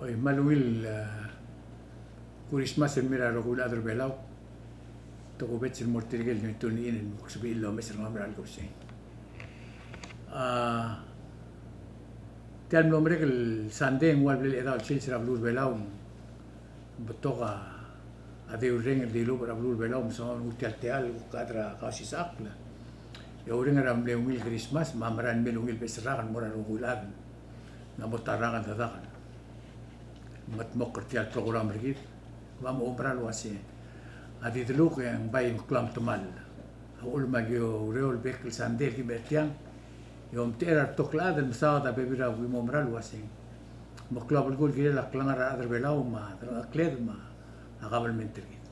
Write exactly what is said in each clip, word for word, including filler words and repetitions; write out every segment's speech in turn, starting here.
Oi, me a ungil, eh, Kurismas el mei er a rokui el chad er a Belau. Tokubets el mo er tirke el ngetu el ngiin el mo sebechir el omes er kemam er a chelecha el kebesei. A, tia el mlo merek el Sandei e ng ua le blal chedaol sils er a beluu er a Belau. Betok a, a deurreng el dilubech er a beluu er a Belau, me se ng nguu tia el techall, kuk chad er a Kausisechakl. E oureng er a mle ungil Kurismas, me a mera el mei el ungil beches el rak el mo er a rokui el chad. Ng mo ta el rak el dedak el mengetmokl er tia el program er kid. Me a mo oumera el uase a di deluk e ng bai meklou a temall. A uchul me aki oureor el bek el Sandei el ki mei er tiang, e omtechei er a rebetok el chad el mesaod a bebil er a, ki mo oumera el uase ng meklou a belkul el kirel a klengar er a rechad er a Belau me a delengchekled me a kabelment er kid.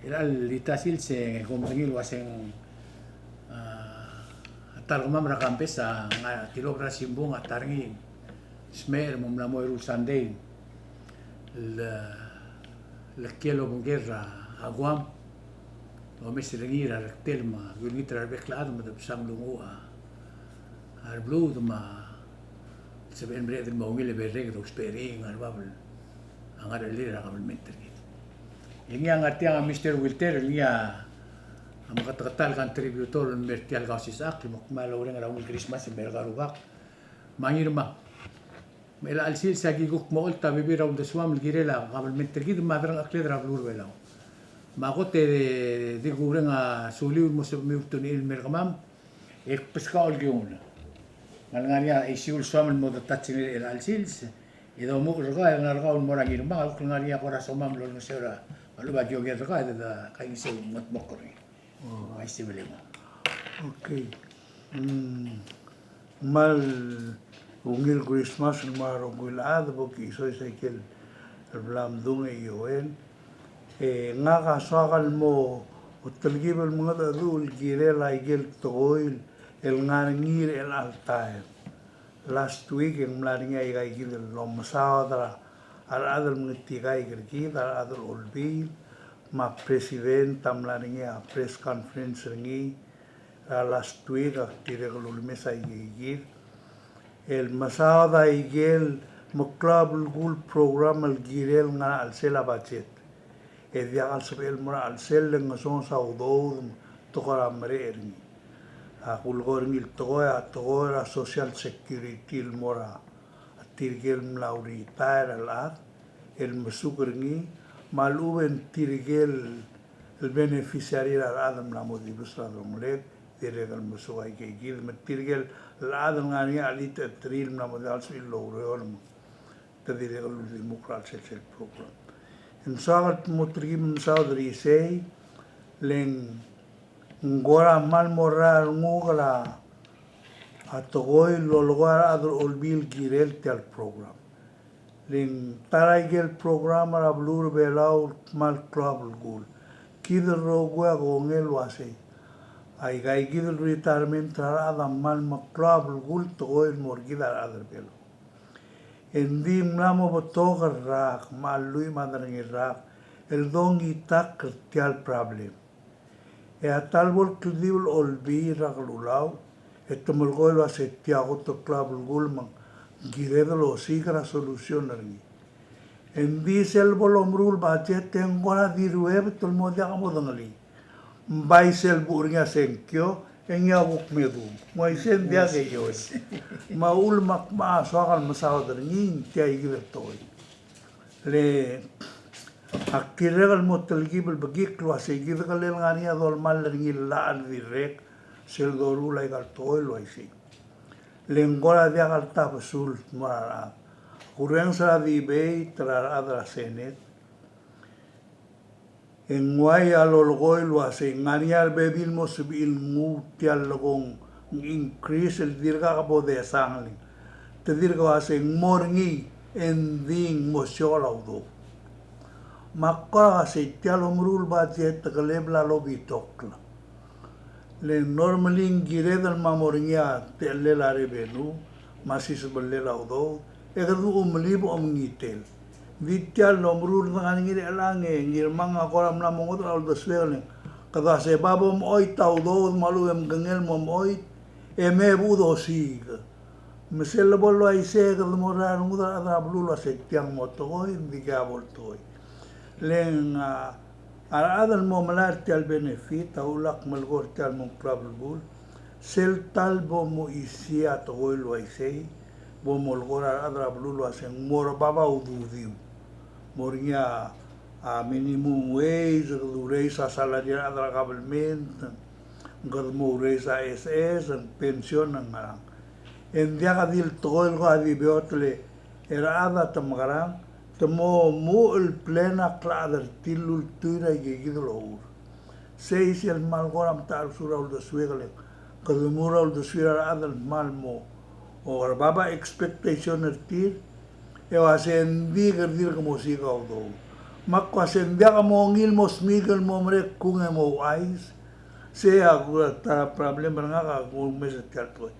Chelecha el ita sils e kom medengei el uase ng, a, a ta er kemam er a campus a, ng tilobed er a simbung a ta er ngii el smecher me ng mla mo eru el Sandei el, el kiei el obengkel er a Guam. Omes er ngii er a rektel me a ki olengit er a rebek el chad me de bsa el mlenguch a, a rebluud me a sebechel el mereched el mo ungil e berrek e dousbech er ngii, ngar er a bab el, a ngar er a chelecha el kabelment er kid. E ngii a ngar tiang a Mister Wilter, el ngii a meketeketang el contributor el mei er tia el Kausisechakl, me kmal oureng er a ungil Kurismas el mei er kau rubak. Me a Ngirmang. Me chelecha el sils a ki kuk mo ocholt a bebil er a uldesuam el kirel a kabelment er kid me a delengchekled er a beluu er a Belau. Me a kot e di kuureng a suliu el mo sebechemiu el tune in el mei er kemam, e kbeskau el kiungel. Me a lengar er ngii a chesiul soam el mo detach er ngii er chelecha el sils, e domuchel er kau, e ngar er kau el mo er a Ngirmang, a kuk lengar er ngii a kora somam el olengeseu er a, me a lechub a ki oker er kau, e de kaingeseu el mengetmokl er ngii. Uaisei e le mo. Okay. Mm, kmal ungil Kurismas el mo er a rokui el chad, bo ki soiseb a ikel bla mdung e ioel. E ngak a soak el mo telkib el mengedecheduch el kirel a ikel tekoi el ngar er ngii er chelecha el taem. Last week e ng mla er ngii a ikaikid el omesaod er a rechad el mengetikai er kid, a rechad er a Olbiil, me a president a mla er ngii a press conference er ngii er a last week, ak dirrek el ulemes a ikaikid el mesaod a ikel meklou a belkul el program el kirel ngar er a chelsel a budget. E diak el sebechel el mo er a chelsel le ngesonges a udoud me tekoi er a merek er ngii. A kulekoi er ngii el tekoi a tekoi er a social security el mo er a tirke el mla retire el chad el mesuk er ngii, me a lechub e ng tirke el beneficiary er a rechad el mla mo dibus er a delongeled, dirrek el mesuk a ikaikid, me tirke el chad el ngar er ngii a chelitecheterir el mla mo diak el sebechir el oureor me te dirrek el uldimukl er a chelsel sel program. E ng soak el mo telkib el mesaod er isei, le ng kora kmal mo er a renguk er a tekoi el lolekoi a rechad er a Olbiil el kirel tia el program. Le ng ta er a ikel program er a beluu er a Belau el kmal klou a belkul. Kid el rokui a kongei el uasei, a ikaikid el retirement er a rechad a kmal meklou a belkul el tekoi el mo er kid a rechad er a Belau. E ng di ng mla mo betok el rak me a lluich me a derengel rak el dongitakl er tia el problem. E a ta el bo el kldiu el Olbiil er a Kelulau e te melekoi el uasei tia kot el klou a belkul me ng kired el osiik er a solution er ngii. E ng di sel bo lomeruul el budget e ng kora di ruebet el mo diak modengelii. Ng bai sel buch er ngii a sengkio e ngii a kuk me dum. Ng uaisei e ng diak e ios. Me a uchul me ak mo soak el mesaod er ngii, ng tia ikid el tekoi. Le ak dirrek el mo telkib el bekikl el uasei kid a kelel ngar er ngii a dolemall er ngii el llach el dirrek sel doruul aika el tekoi el uaisei. Le ng kora diak el ta besul el mo er a rechad. Kurrenges er a debate er a rechad er a Senate. E ng uai a lolekoi el uasei ng ngar er ngii a rebebil el mo sebechir el nguu tia el lekong, ng increase el dirkak bo desang, le te dirk uasei ng mo er ngii e ng di ng mo siokel a udoud. Me ak kora uasei tia el omeruul el budget e te kelebel a lobitokl. Le normally ng kired el mo er ngii a techellel a revenue me a sisebellel a udoud, e kede omelib a omengitel. Ng di tia el omeruul el ngar er ngii er chelechang e Ngirmang a kora mla mo ngodech er a uldesuek el kede uasei ba bo mochoit a udoud me a lechub e mkengei el mo mochoit e me bo dosiik. Me sel lebo el uaisei e kede mo er a rengud a rechad er a beluu el uasei tiang mo tekoi, ng dikea bo el tekoi. Le ng, a, a rechad el mo melai er tia el benefit, a uchul ak melekoi er tia el mo er a belkul, sel ta el bo mo isei a tekoi el uaisei, bo mo lekoi er a rechad er a beluu el uasei ng mo er bab a ududiu. Mo er ngii a, a minimum wage, kede raise a salary er a rechad er a government, kede mo raise a SS, pension, ng ngerang. E ng diak di el tekoi el ko a di beot el, e a rechad a te mekerang, te mo muchel el plan a klechad er tir el ultuil er a ikakid el ochur. Sei sel kmal kora metacherbesul er a uldesuek el, kede mo er a uldesuir a rechad el kmal mo, o er bab a expectation er tir, e uasei ng di kede dirk mo siik a udoud. Me ak uasei ng diak mo ngii el mo smiik el mo merek kung e mo ouchais, sei a kuk ta er a problem er ngak a kumes er tia el tekoi.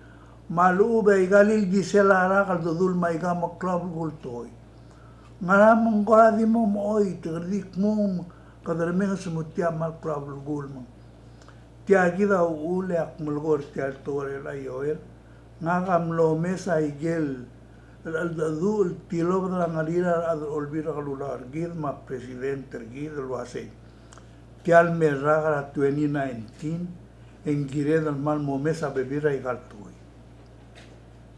Me a lechub e aika el ildisel a rak el dedu el me aika me a klou a belkul el tekoi. Ngera me ng kora di mo mechoi, te kede di kmo, kede remenges me tia me a klou a belkul me ng. Tia kid a uchul e ak melekoi er tia el tekoi er a Ioel. Ngak a mlo omes a ikel cheldecheduch el tilobed er a ngerir a rechad er a Olbiil er a Kelulau er kid me a president er kid el uasei, tia el me el rak er a twenty nineteen, e ng kired el kmal mo omes a bebil er aika el tekoi.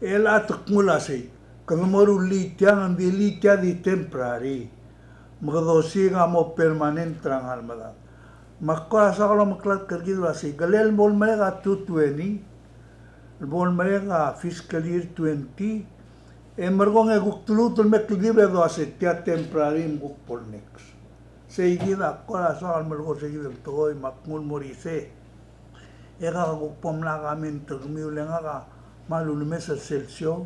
E le a te kmo el uasei, kede mo rullii tiang, ng di le tia di temporary. Me kede osiik a mo permanent er a ngar er a medad. Me ak kora soak el omeklatk er kid el uasei, kele el bo lemerek a two twenty, el bo lemerek a fiscal year twenty, e merekong e kuk te lmuut el me kldibel e doasei tia temporary me kuk bo el next. Sei kid a kora soak el melekoi er sei kid el tekoi me ak nguu el mo er isei. E kuk bo mla comment er kemiu le ngak a kmal ulemes er sel show,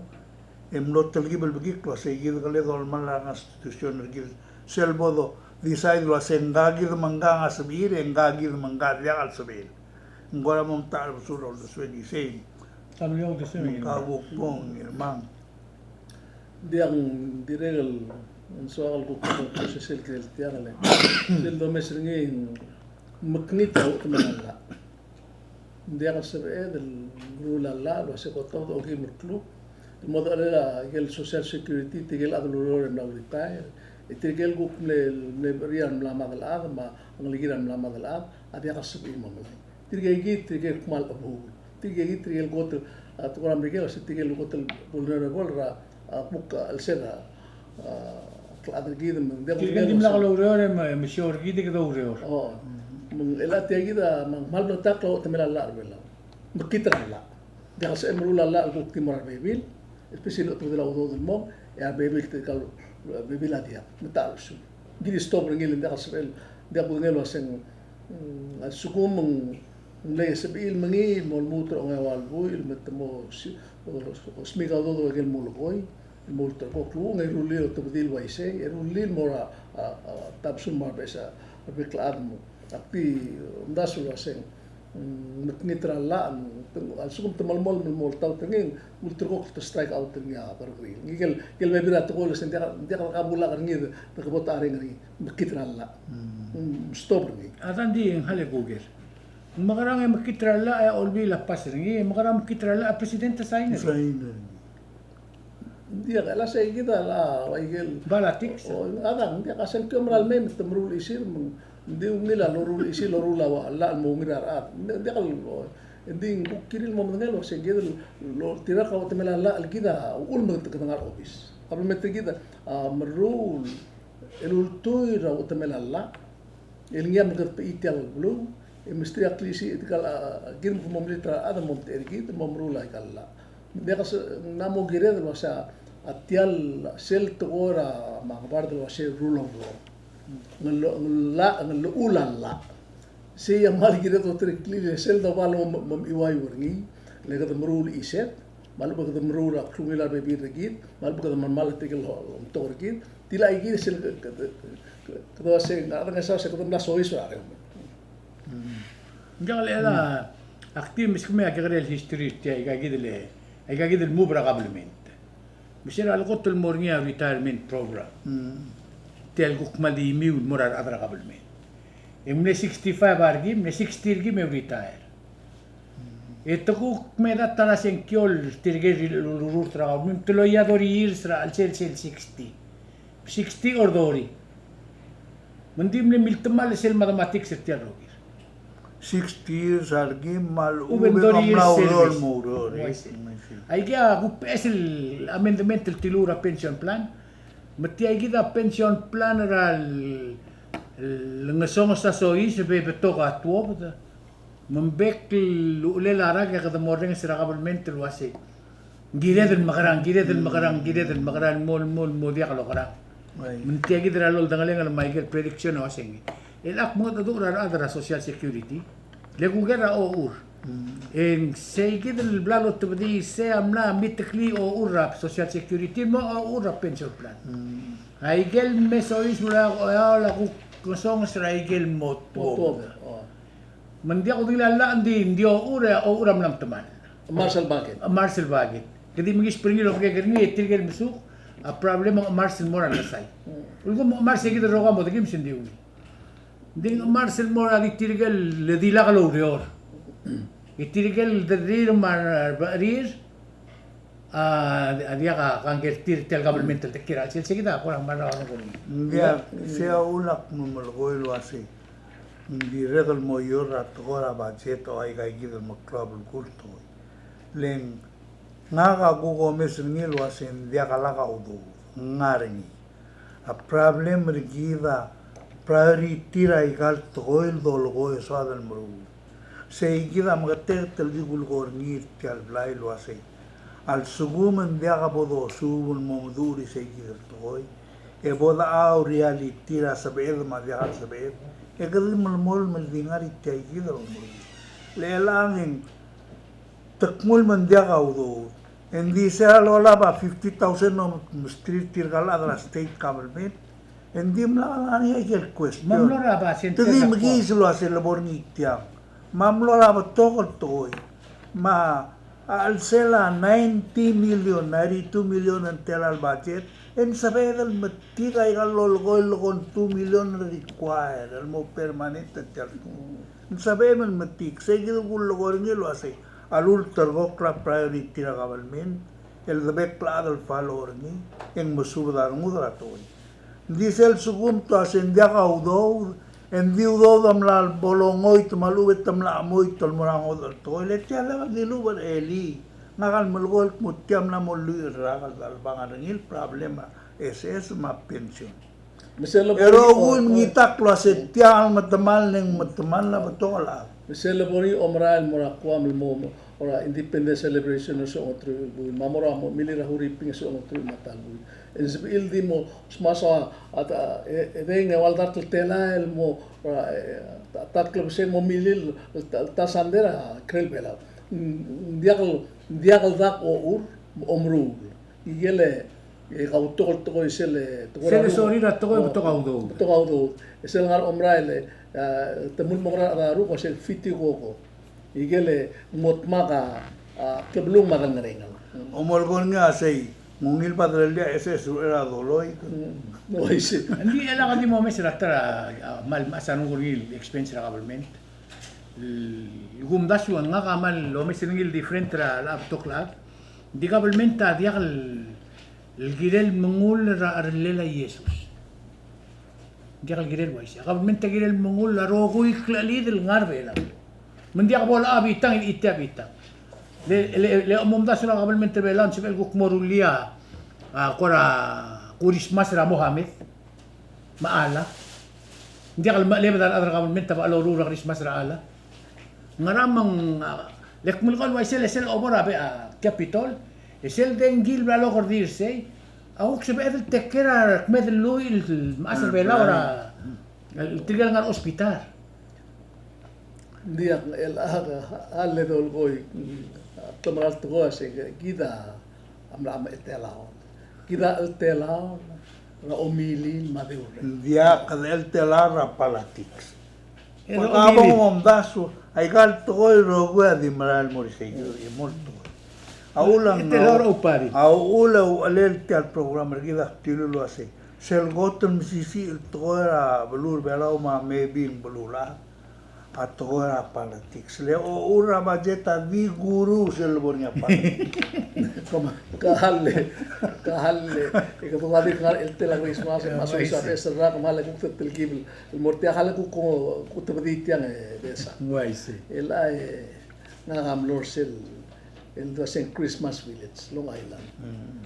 e mlo telkib el bekikl el uasei kid kele dolemall a constitution er kid sel bo do decide el uasei ngka kid me ngka a sebechir, e ngka kid me ngka diak el sebechir. Ng kora mo metacherbesul er a uldesuek isei. Ng kuk bo ngirmang. Ng diak, ng dirrek el soak el kuk sesei el kirel tiang le sel domes er ngii ng mekngit a uchetemel a llach. Ng diak el sebeched el meruul a llach el uasei ko taut a okeim el kluk el mo dechelir a ikel social security, tirkel chad el ureor e mla retire, e tirkel kuk mle, mle becherir a mla mad el chad me a ngelekir a mla mad el chad, a diak el sebechir el mo melai. Tirke kid, tirke el kmal chebuul. Tirke kid, tirke el kot el, a, tekoi er a Merikel, se tirke el kot el vulnerable er a, a, kuk, a, chelsel a, a, klechad er kid, me ng diak. Tirke el dimlak loureor, e me, me siou er kid e kede oureor. O, me ng chelecha tia kid a, me ng kmal bleketakl a uchetemel a llach er a Belau. Mekngit er a llach. Diak el sebeched el meruul a llach el kuk di mo er a rebebil, especially el otobedel a udoud el mong, e a rebebil, tirka el rebebil a diak. Me ta el usul. Ng di stop er ngii le ng diak el sebechel, ng diak kudengei el uaseng, mm, a lsekum ng mle sebechir el mengiil el mo lmuut er a ongeua el buil, me te mo si-, o, o, smiik a udoud er a ikel mulekoi, el mo ulterekokl el ngii, e rullii el otobedii el uaisei, e rullii el mo er a, a, a, tabesul me a rebeches a, a rebek el chad me. Ak di omdasu el uaseng, mm, mekngit er a llach, mm, a lsekum te melemolem el mo oltaut er ngii, ulterekokl el te strike out er ngii a kerrekeriil. Ngii kel, kel bebil er a tekoi el uaseng diak, diak el kebulak er ngii, de, de kebot a reng er ngii, mekngit er a llach. Mm. Mm, stop er ngii. A ta ng di ng hale kuker. Mekerang e mekngit er a llach e a Olbiil a pass er ngii, mekerang mekngit er a llach e a president a sign er ngii. Sign er ngii. Ng diak, el uasei kid a llach, ua ikel. Politics. O, o, a dang, ng diak, a sengkio a mera el mei me te meruul chisir, me ng di ungil a loruul chisir, loruul a llach el mo ungil er a rechad. Ng diak el, o, ng di ng kuk kirir el mo medengei el uasei kid el, lo, tirka a uchetemel a llach el kid a uchul me te kede ngar er a obis. Kabelment er kid a, a, meruul el ultuil er a uchetemel a llach. El ngii a mle kede bechii tia el beluu, e mesterir a klisichel tirka el, a, kid me kede mo melilt er a rechad el mo omtechei er kid, mo meruul aika el llach. Ng diak se, ng mla mo kired el uasei a tia el sel tekoi er a, me a ngebard el uasei rule of law. Ng, ng llach, ng llechul a llach. Sei a kmal kired el otereklii, sel doba el mo, mo, mo mechiuaiu er ngii, le kede meruul a chised, me a lechub e kede meruul a klungiolir a rebebil er kid, me a lechub e kede melemalt a tirke el omtok er kid, tilai kid sel kede, kede, kede uasei, a rechad er a Ngesau se kede mla soiseb er a rengum. Mm. Ng diak el chad, mm, ak di meskemiu a kekerei el history er tia, aika kid el, aika kid el move er a government. Me se er a lekot el mo er ngii a retirement program. Mm. Tia el kuk kmal di imiu el mo er a rechad er a government. E mle sixty-five a rekim, mle sixty a rekim e retire. E te kuk me data er a sengkio el tirke el rururt er a government, te loia thirty years er a chelsel sel sixty. Sixty or thirty. Me ng di mle miltemall sel mathematics er tia el rokir. Sixty years a rekim me a lechub e ng mla ureor el mo ureor, e. Aikei a kuk beches el amendment el tiluu er a pension plan. Me tia kid a pension plan er a l-, l-, ngesonges a soiseb e betok a tuobed. Me ng bek el uchelel a rak e kede mo orrenges er a government el uasei ng kired el mekerang, kired el mekerang, kired el mekerang, mo, mo, mo diak lokerang. Me ng tia kid er a loldengelengel me aike el prediction a uasei ngii. El ak mengedecheduch er a rechad er a Social Security, le kuker a ochur. E ng sei kid el bla lotebedii sei a mla miteklii ochur er a Social Security, mo ochur er a pension plan. Aike el me soiseb el ua, ua, ua kuk ngesonges er aike el mo tuobed. Me ng diak kudengei a llach, ng di, ng di ochur, e ochur a mla metemall. Mars el baked. Mars el baked. Ke di mengiis er ngii el obengkek er ngii, e tirke el mesuk a problem e ng mars el mo er a lsai. Ulekum ng mars e kid el rokui a mo dekimes, ng di ungil. Ng di ng mars el mo er a di tirke el di lak loureor. E tirke el derrir me a rebecherir a, a diak a kangkei er tir, tia el government el dekiei er a chelsel sei kid a kora mera el rokui. Ng diak, sei a ulak me melekoi el uasei ng dirrek el mo oureor er a tekoi er a budget, o aika kid el meklou a belkul el tekoi. Le ng ngak a kuk omes er ngii el uasei ng diak a lak a udoud, ng ngar er ngii. A problem er kid a priority er aika el tekoi el dolekoi e soad el meruul. Sei kid a meketeket el di kulekoi er ngii er tia el blai el uasei a lsekum e ng diak bo dosuub el mo meduch er isei kid el tekoi, e bo dechau a reality er a sebeched me a diak el sebeched, e kede di melemolem el di ngar er tia kid el omeruul. Le chelechang e ng te knguu el me ng diak a udoud. E ng di se er a lolab a fifty thousand el omesterir tirka el chad er a state government, e ng dimlak lengar er ngii a ikel question. Me a mlo er a budget, te di mekiis el uasei le bo er ngii tiang. Me a mlo er a betok el tekoi. Me a chelsel a ninety million, ninety-two million el tela el budget, e ng sebeched el metik aika el lolekoi el lekong two million el require el mo permanent er tia el tekoi. Ng sebechem el metik, sei kid el kulekoi er ngii el uasei a lulterekokl a priority er a government, el debek el chad el follow er ngii, e ng mesubed a rengud er a tekoi. Ng di sel lsekum te uasei ng diak a udoud, e ng di udoud a mla bo longoit me a lechub e te mla chemoit el mo er a ngodech el tekoi, le tia el diak a dilubech er a elii. Ngak a melekoi el kmo tia a mla mo lluich el rak el chelebangel er ngii el problem er a SS me a pension. Me sel lebo er ngii, e rokui el mengitakl el uasei tia el metemall e ng metemall a betok el chad. Me sel lebo er ngii a omerael el mo er a Guam el mo, mo er a independence celebration er a ongeteruich el buil, me a mo er a mo milil er a Huriping er a ongeteruich me a ta el buil. E ng sebechir el di mo smash a, a, e, e deng e ua el dart el telael el mo, er a, e, ta, ta el klebesei el mo milil el ta, ta el sandei er a kerel Belau. Ng diak el, ng diak el dak ochur, omeruul. Ikel, e kautok el tekoi sel, tekoi, sel sorir a tekoi, o, betok a udoud. Betok a udoud. E sel ngar er a omerael, e, a, te mul mo ngar er a rechad el rokui, sel fiti koko. Ikel mo dmak a, a, klebelung me a delengerenger. Omelekoi er ngii a sei, ng ungil bo derellii a SS er a doloi. Mm. Oi, sei. Ng di chelechang a di mo omes er a ta er a, a, kmal mechas a renguk er ngii el expense er a government. El kumdasu e ngak a kmal omes er ngii el different er a, a betok el chad. Ng di government a diak el, el kirel mengull er a cherellel a Jesus. Ng diak el kirel uaisei. A government a kirel mengull a rokui el klechelid el ngar er a Belau. Me ng diak bo locha bitang el chitii a bitang. Le, le, le omomdasu er a government er a Belau, ng sebechel kuk mo rullii a, a, kora Kurismas er a Mohammed me a Allah. Ng diak el melebed a rechad er a government a bo loruul er a Christmas er a Allah. Ngera me ng, a, le kmal kora uaisei, le sel obo er a, a, Capitol, e sel dengki el bla lokerdir sei, a kuk sebeched el take care er a kmeed el lluich el mechas er a Belau er a, el tirke el ngar er a hospital. Ng diak el, a, a, a le dolekoi, a, te mera el tekoi a sei, kid a mla me cheltelaol. Kid a cheltelaol er a omilil me a deurreng. Ng diak el cheltelaol er a politics. Kora bo momdasu, aika el tekoi el rokui a di merael el mo er isei, e mo el tekoi. A uchul a, a uchul a uchelel tia el program er kid a kdilu el uasei, sel kot el mesisiich el tekoi er a beluu er a Belau me a maybe ng beluulechad, a tekoi er a politics. Le ochur er a budget a di kuruul sel lebo er ngii a politics. Kmal, kmal, kmal. E kede ua di ngar er a eltel a Christmas, me a soiseb a beches el rak, me a le kuk telkib el mo er tia, a le kuk, kuk tebedii tiang e beches. Uaisei. El a, e, ngak a mlo er sel, el dua se ng Christmas Village, Long Island. Mm.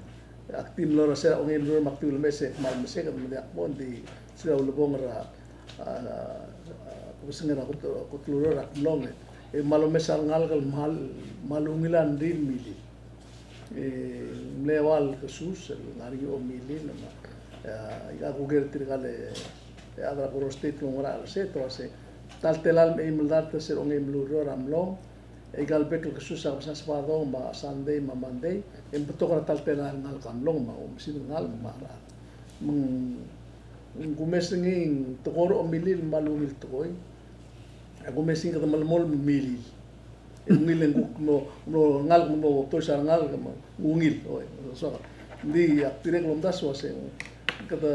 Ak di mlo er se er a ongeim el ureor me ak di ulemes e kmal meseked me ng diak bo, ng di sel ulebongel er a, a, a, kebesengei er a kot, kot el ureor ak mlong e, e kmal omes a rengalek el kmal, kmal ungil a rengrir el milil. E mle ua el kesus el ngar er ngii a omilil, me a, e, ak uker tirka el, e, chad er a Koror State el oungerachel er se, te uase, ta el telael me a eim el dart er se er a ongeim el ureor a mlong, e aika el bek el kesus a kebesengei a Sabadong me a Sunday me a Monday, e ng betok er a ta el telael el ngalek a mlong me a oumesingd el ngalek me a rechad. Me ng, ng kumes er ngii, ng tekoi er a omilil me a ungil tekoi. E kumes er ngii kede melemolem el milil. E ungil e ng kuk mo, mo ngalek mo tois a rengalek me ng ungil. Oi, so, ng di ak dirrek el omdasu el uase kede,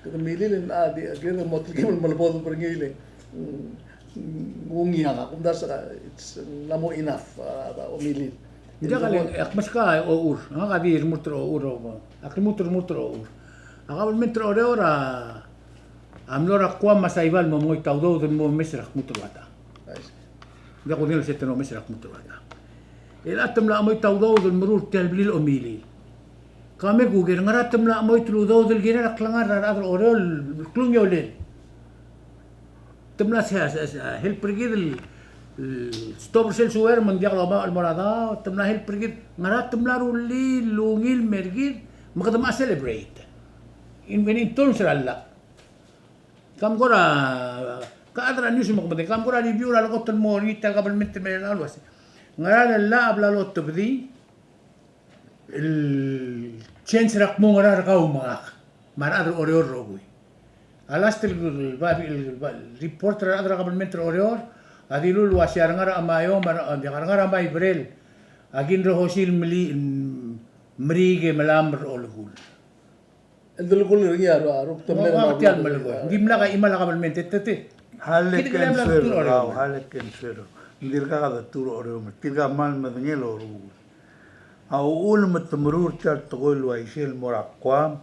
kede milil e ng, a, di, kede mo telkib el melebodeb er ngii le, mm, ng ungil a, ak omdasu, it's not enough, a, a omilil. Ng diak el, ak meskau a ochur, ngak a di remurt er a ochur, ak remurt, remurt er a ochur. A kabelment er a Oreor a, a mlo er a Guam me a Saipan el mo mengoit a udoud el mo omes er a kmut el ua ta. Ng diak kudengei el se te omes er a kmut el ua ta. E a te mla chemoit a udoud el meruul tia el blil a omilil. Kau me kuker, ngera te mla chemoit el udoud el kirel a klengar er a rechad er a Oreor el klungiolel? Te mla se, se, se, help er kid el, el stop er sel sewer me ng diak loba el mo er a daob, te mla help er kid, ngera te mla rullii el ungil el mer kid, me kede mla celebrate. In, in terms er a llach. Kam kora, ka chad er a news me ke medengei, kam kora review er a lekot el mo er ngii tia el kabelment el mei er a llach el uase, ngera el llach a bla lotebedii el change er a kmo ngera er kau me ngak me a rechad er a Oreor el rokui. A last el, el, el, el report er a rechad er a kabelment er a Oreor a dilu el uase a rengar er a Chemaiong me a, diak, a rengar er a Maibrel a kinrehosi el meli, meriik e melamech er a olekull. El delekull er ngii a ru, a ruktemel. Ng ua tia el melekoi. Ng dimlak a chimal a kabelment e te, te. Hale kensel er kau, hale kensel er kau. Ng dirkak de tuu er a Oreor me tirka kmal medengei el oruul. A uchul me te meruul er tia el tekoi el uaisei el mo er a Guam,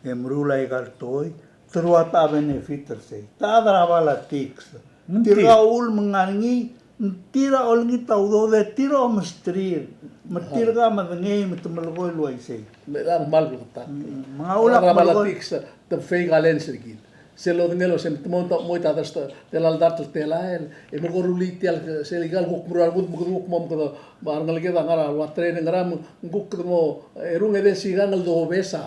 e meruul aika el tekoi, te rua te benefit er sei. Te chad er a politics. Tirka a uchul me ng ngar er ngii, ng tir a olengit a udoud e tir a omesterir. Me tirka a medengei me te melekoi el uaisei. Me ng kmal bleketakl. Mm, me ng ua a uchul me a melekoi. Politics, te fake a lens er kid. Sel lodengei el uase me te mo, te mo ta dars te, tela el dart el telael, e me ko rullii tia el, sel ikal kuk meruul a rengud me kede kuk mo me kede, me a rengeleked a ngar er a ua train e ngera me ng kuk kede mo, e, erung e de sikang el dobes a,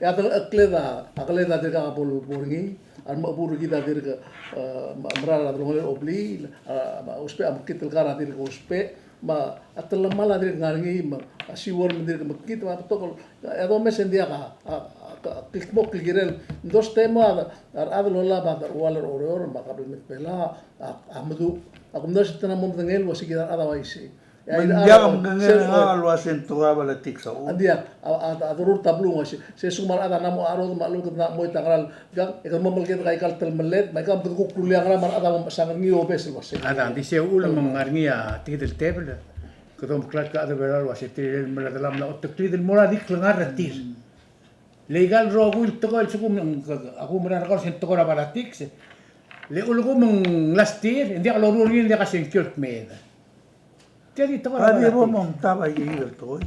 e a delengchekled a, a keled a dirkak bo, bo er ngii, a remechebuul er kid a dirk, e, me, mera el delongelel a obliil, a, me a ousbech a mekngit el kar a dirk ousbech, me a telemall a dirk ngar er ngii, me a siuor me ng dirk mekngit, me a betok el, e a domes e ng diak a, a, a, a, kldmokl el kirel. Ng dosta mo a, a rechad el olab a, a rechad er a Oreor, me a kabelment er a Belau, a, a meduch, a kumdasu e te mla mo medengei el uase kid a rechad a uaisei. Me ng diak a mekengei er ngak el uase ng tekoi er a politics a uchul. Ng diak, a, a, a doruul a beluu el uase, se lsekum a rechad a mla mo charodel me a lechub e kede mla mo ta ngera el, e kede mo melekoi aika el telemelled, me aika me kede kuk rullii a ngera me a rechad a mo mechesang er ngii e obes el uase. A, ng di se uchul me ng ngar er ngii a tia el tebel, kede omeklatk a chad er a Belau el uase tir el mla, mla oteklid el mo er a di klengar er tir. Le aika el rokui el tekoi el lsekum, a kumerang er kau el uase ng tekoi er a politics, le ulekum ng last year, e ng diak loruul er ngii, ng diak a sengkio el kmeed. Tia di tekoi er a, a di bo politics. Mo mtab aike el tekoi.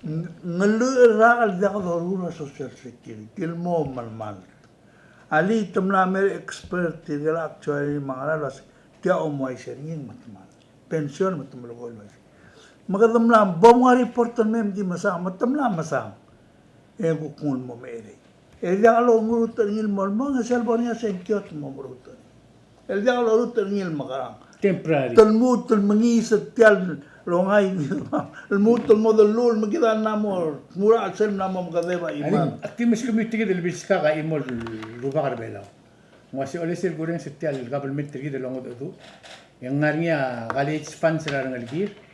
Ng, ng lluich el rak el diak doruul a Social Security el mo melemalt. Alii, te mla mer a expert tirke el actuary me a ngera el uase tia a omuais er ngii me te mla pension me te melekoi el uaisei. Me kede mla bo mnga report el mei me di mesang, me te mla mesang. E kuk nguu el mo mecherei. E diak lomeruul er ngii el mo el mong, e sel bo er ngii a sengkio te mo meruul er ngii. El diak loruul er ngii el mekerang. Temporary. Te lmuut el mengiis er tia el longai, el lmuut el mo delluul, me kid a mla mo, mura el sel mla mo mekedeb a chimal. Ak di meskemiu tia kid el bilskak a chimo el rubak er a Belau. Ng uase olsisel kurenges er tia el government er kid el ongedecheduch, e ng ngar er ngii a college funds er a rengelekir,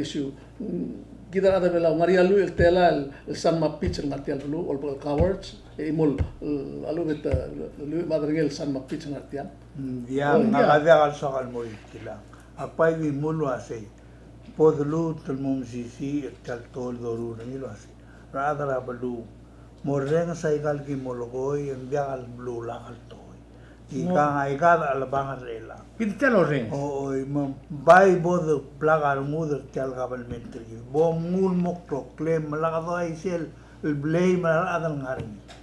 issue. Mm, kid a rechad er a Belau, ng ngar er ngii a lluich el telael el, el sand me a pitch el ngar tia el beluu, Olbiil Cowards, e chimo el, el, a lechub e te, el lluich me a derengel el sand me a pitch el ngar tiang. Mm, diak, oh, ng diak. Diak el soak el mo er tiang. Ak bai di mle uaisei. Bo de lmuut el mo mesisiich er tia el tekoi el doruul er ngii el uaisei. Rechad er a beluu, morrenges aika el ki molekoi, e ng diak el beluu lak el tekoi. Ki kang aika el chelebangel er chelechang. Kid tia el orrenges. Oi, me ng bai bo de blak a rengud er tia el kabelment er kid. Bo mnguu el mo klokle, me lak doaisei el blame er a rechad el ngar er ngii.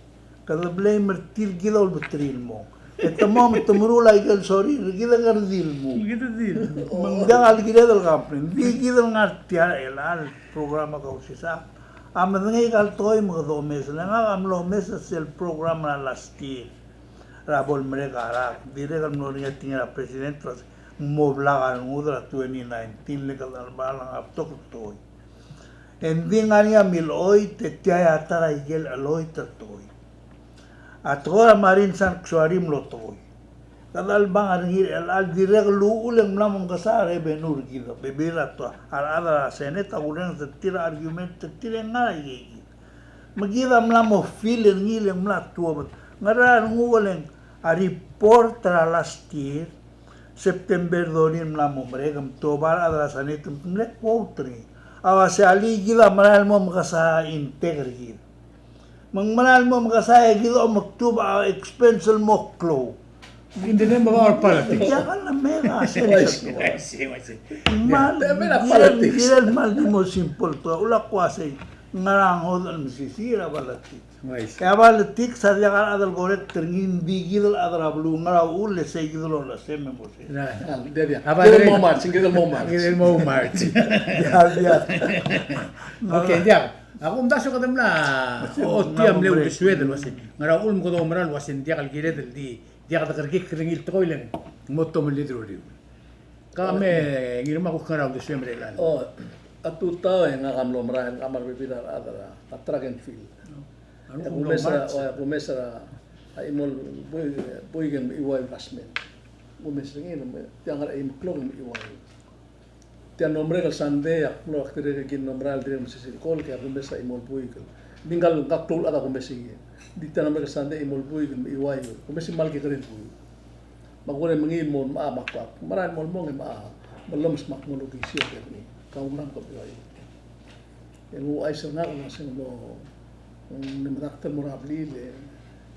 Kede blame er tir kid a ulebetrir el mong. E te mo me te meruul aike el sorir er kid e kede di el mong. Kede di el mong. Me ng diak el kired el complain. Di kid el ngar tia el chelecha el program a Kausisechakl a medengei aika el tekoi me kede omes. Le ngak a mlo omes er sel program er a last year er a bo lemerek a rak. Dirrek el mlo er ngii a tekingel a president el uasei ng mo blak a rengud er a twenty nineteen, le kede mla er ngii a betok el tekoi. E ng di ngar er ngii a milechoit, e tia a ta er aike el cheloit el tekoi. A tekoi er a Marine Sanctuary a mlo tekoi. Kede chelebangel er ngii el, el dirrek el uchul e ng mla mo mekesai a revenue er kid. Bebil er a to, a rechad er a Senate a kurrenges er tir a argument er tir e ng ngar er a ikei kid. Me kid a mla mo feel er ngii le ng mla tuobed. Ngera a renguk el, a report er a last year, September thirty el mla mo merek, me te oba a rechad er a Senate me te mle quote er ngii. A uasei alii, kid a merael el mo mekesai a intake er kid. Me ng merael el mo mekesai e kid a omekdubech a expense el mo klou. In the name of our politics. Diak el mei a sense. I see, I see, I see. Mal, yeah, di el, politics. Di el mal di mo simple to. Ula kuasei, ngera ngodech el mesisiich er a politics. I see. E a politics a diak a rechad el correct er ngii, ng di kid el chad er a beluu, ngera uchul e sei kid el olsem e mo sei. Right. Ah, diak, diak. A, kid el mo march, kid el mo march. Kid el mo march. Diak, diak. Okay, diak. A kumdasu e kede mla, o, tia mle uldesued el uasei. Ngera uchul me kede oumera el uasei ng diak el kired el di, diak de kerekikl er ngii el tekoi le ng mo tomellii er a uriul. Ka me, ngii me a kuk ngar er a uldesuem er chelechang. O, a tutau e ngak a mlo merael, ngak me a rebebil er a rechad er a track and field. E kumes er a, o, e kumes er a chimo el buik, buik e ng mechiuaiu el basement. Kumes er ngii, tia ngar er a eim el klok e ng mechiuaiu. Tia el mlo merek el Sunday, ak mlo, ak dirrek el kid el mlo merael el dirrek el mesisiich el call, ke ak kumes er a chimo el buik el. Di ngka el, ngka el klou el chad a kumes er ngii. Di tia el mlo merek el Sunday, chimo el buik el mechiuaiu. Kumes e ng kmal kekerei el buik. Me ak kuk mengiil el mo, me a, me ak, ak merael el mo el mong e me a, me llomes me ak mo lokiu a siok er ngii. Ka ungil a mechiuaiu. E ng ouchais er ngak el uasei ng mlo, ng mle medakt el mo er a blil e,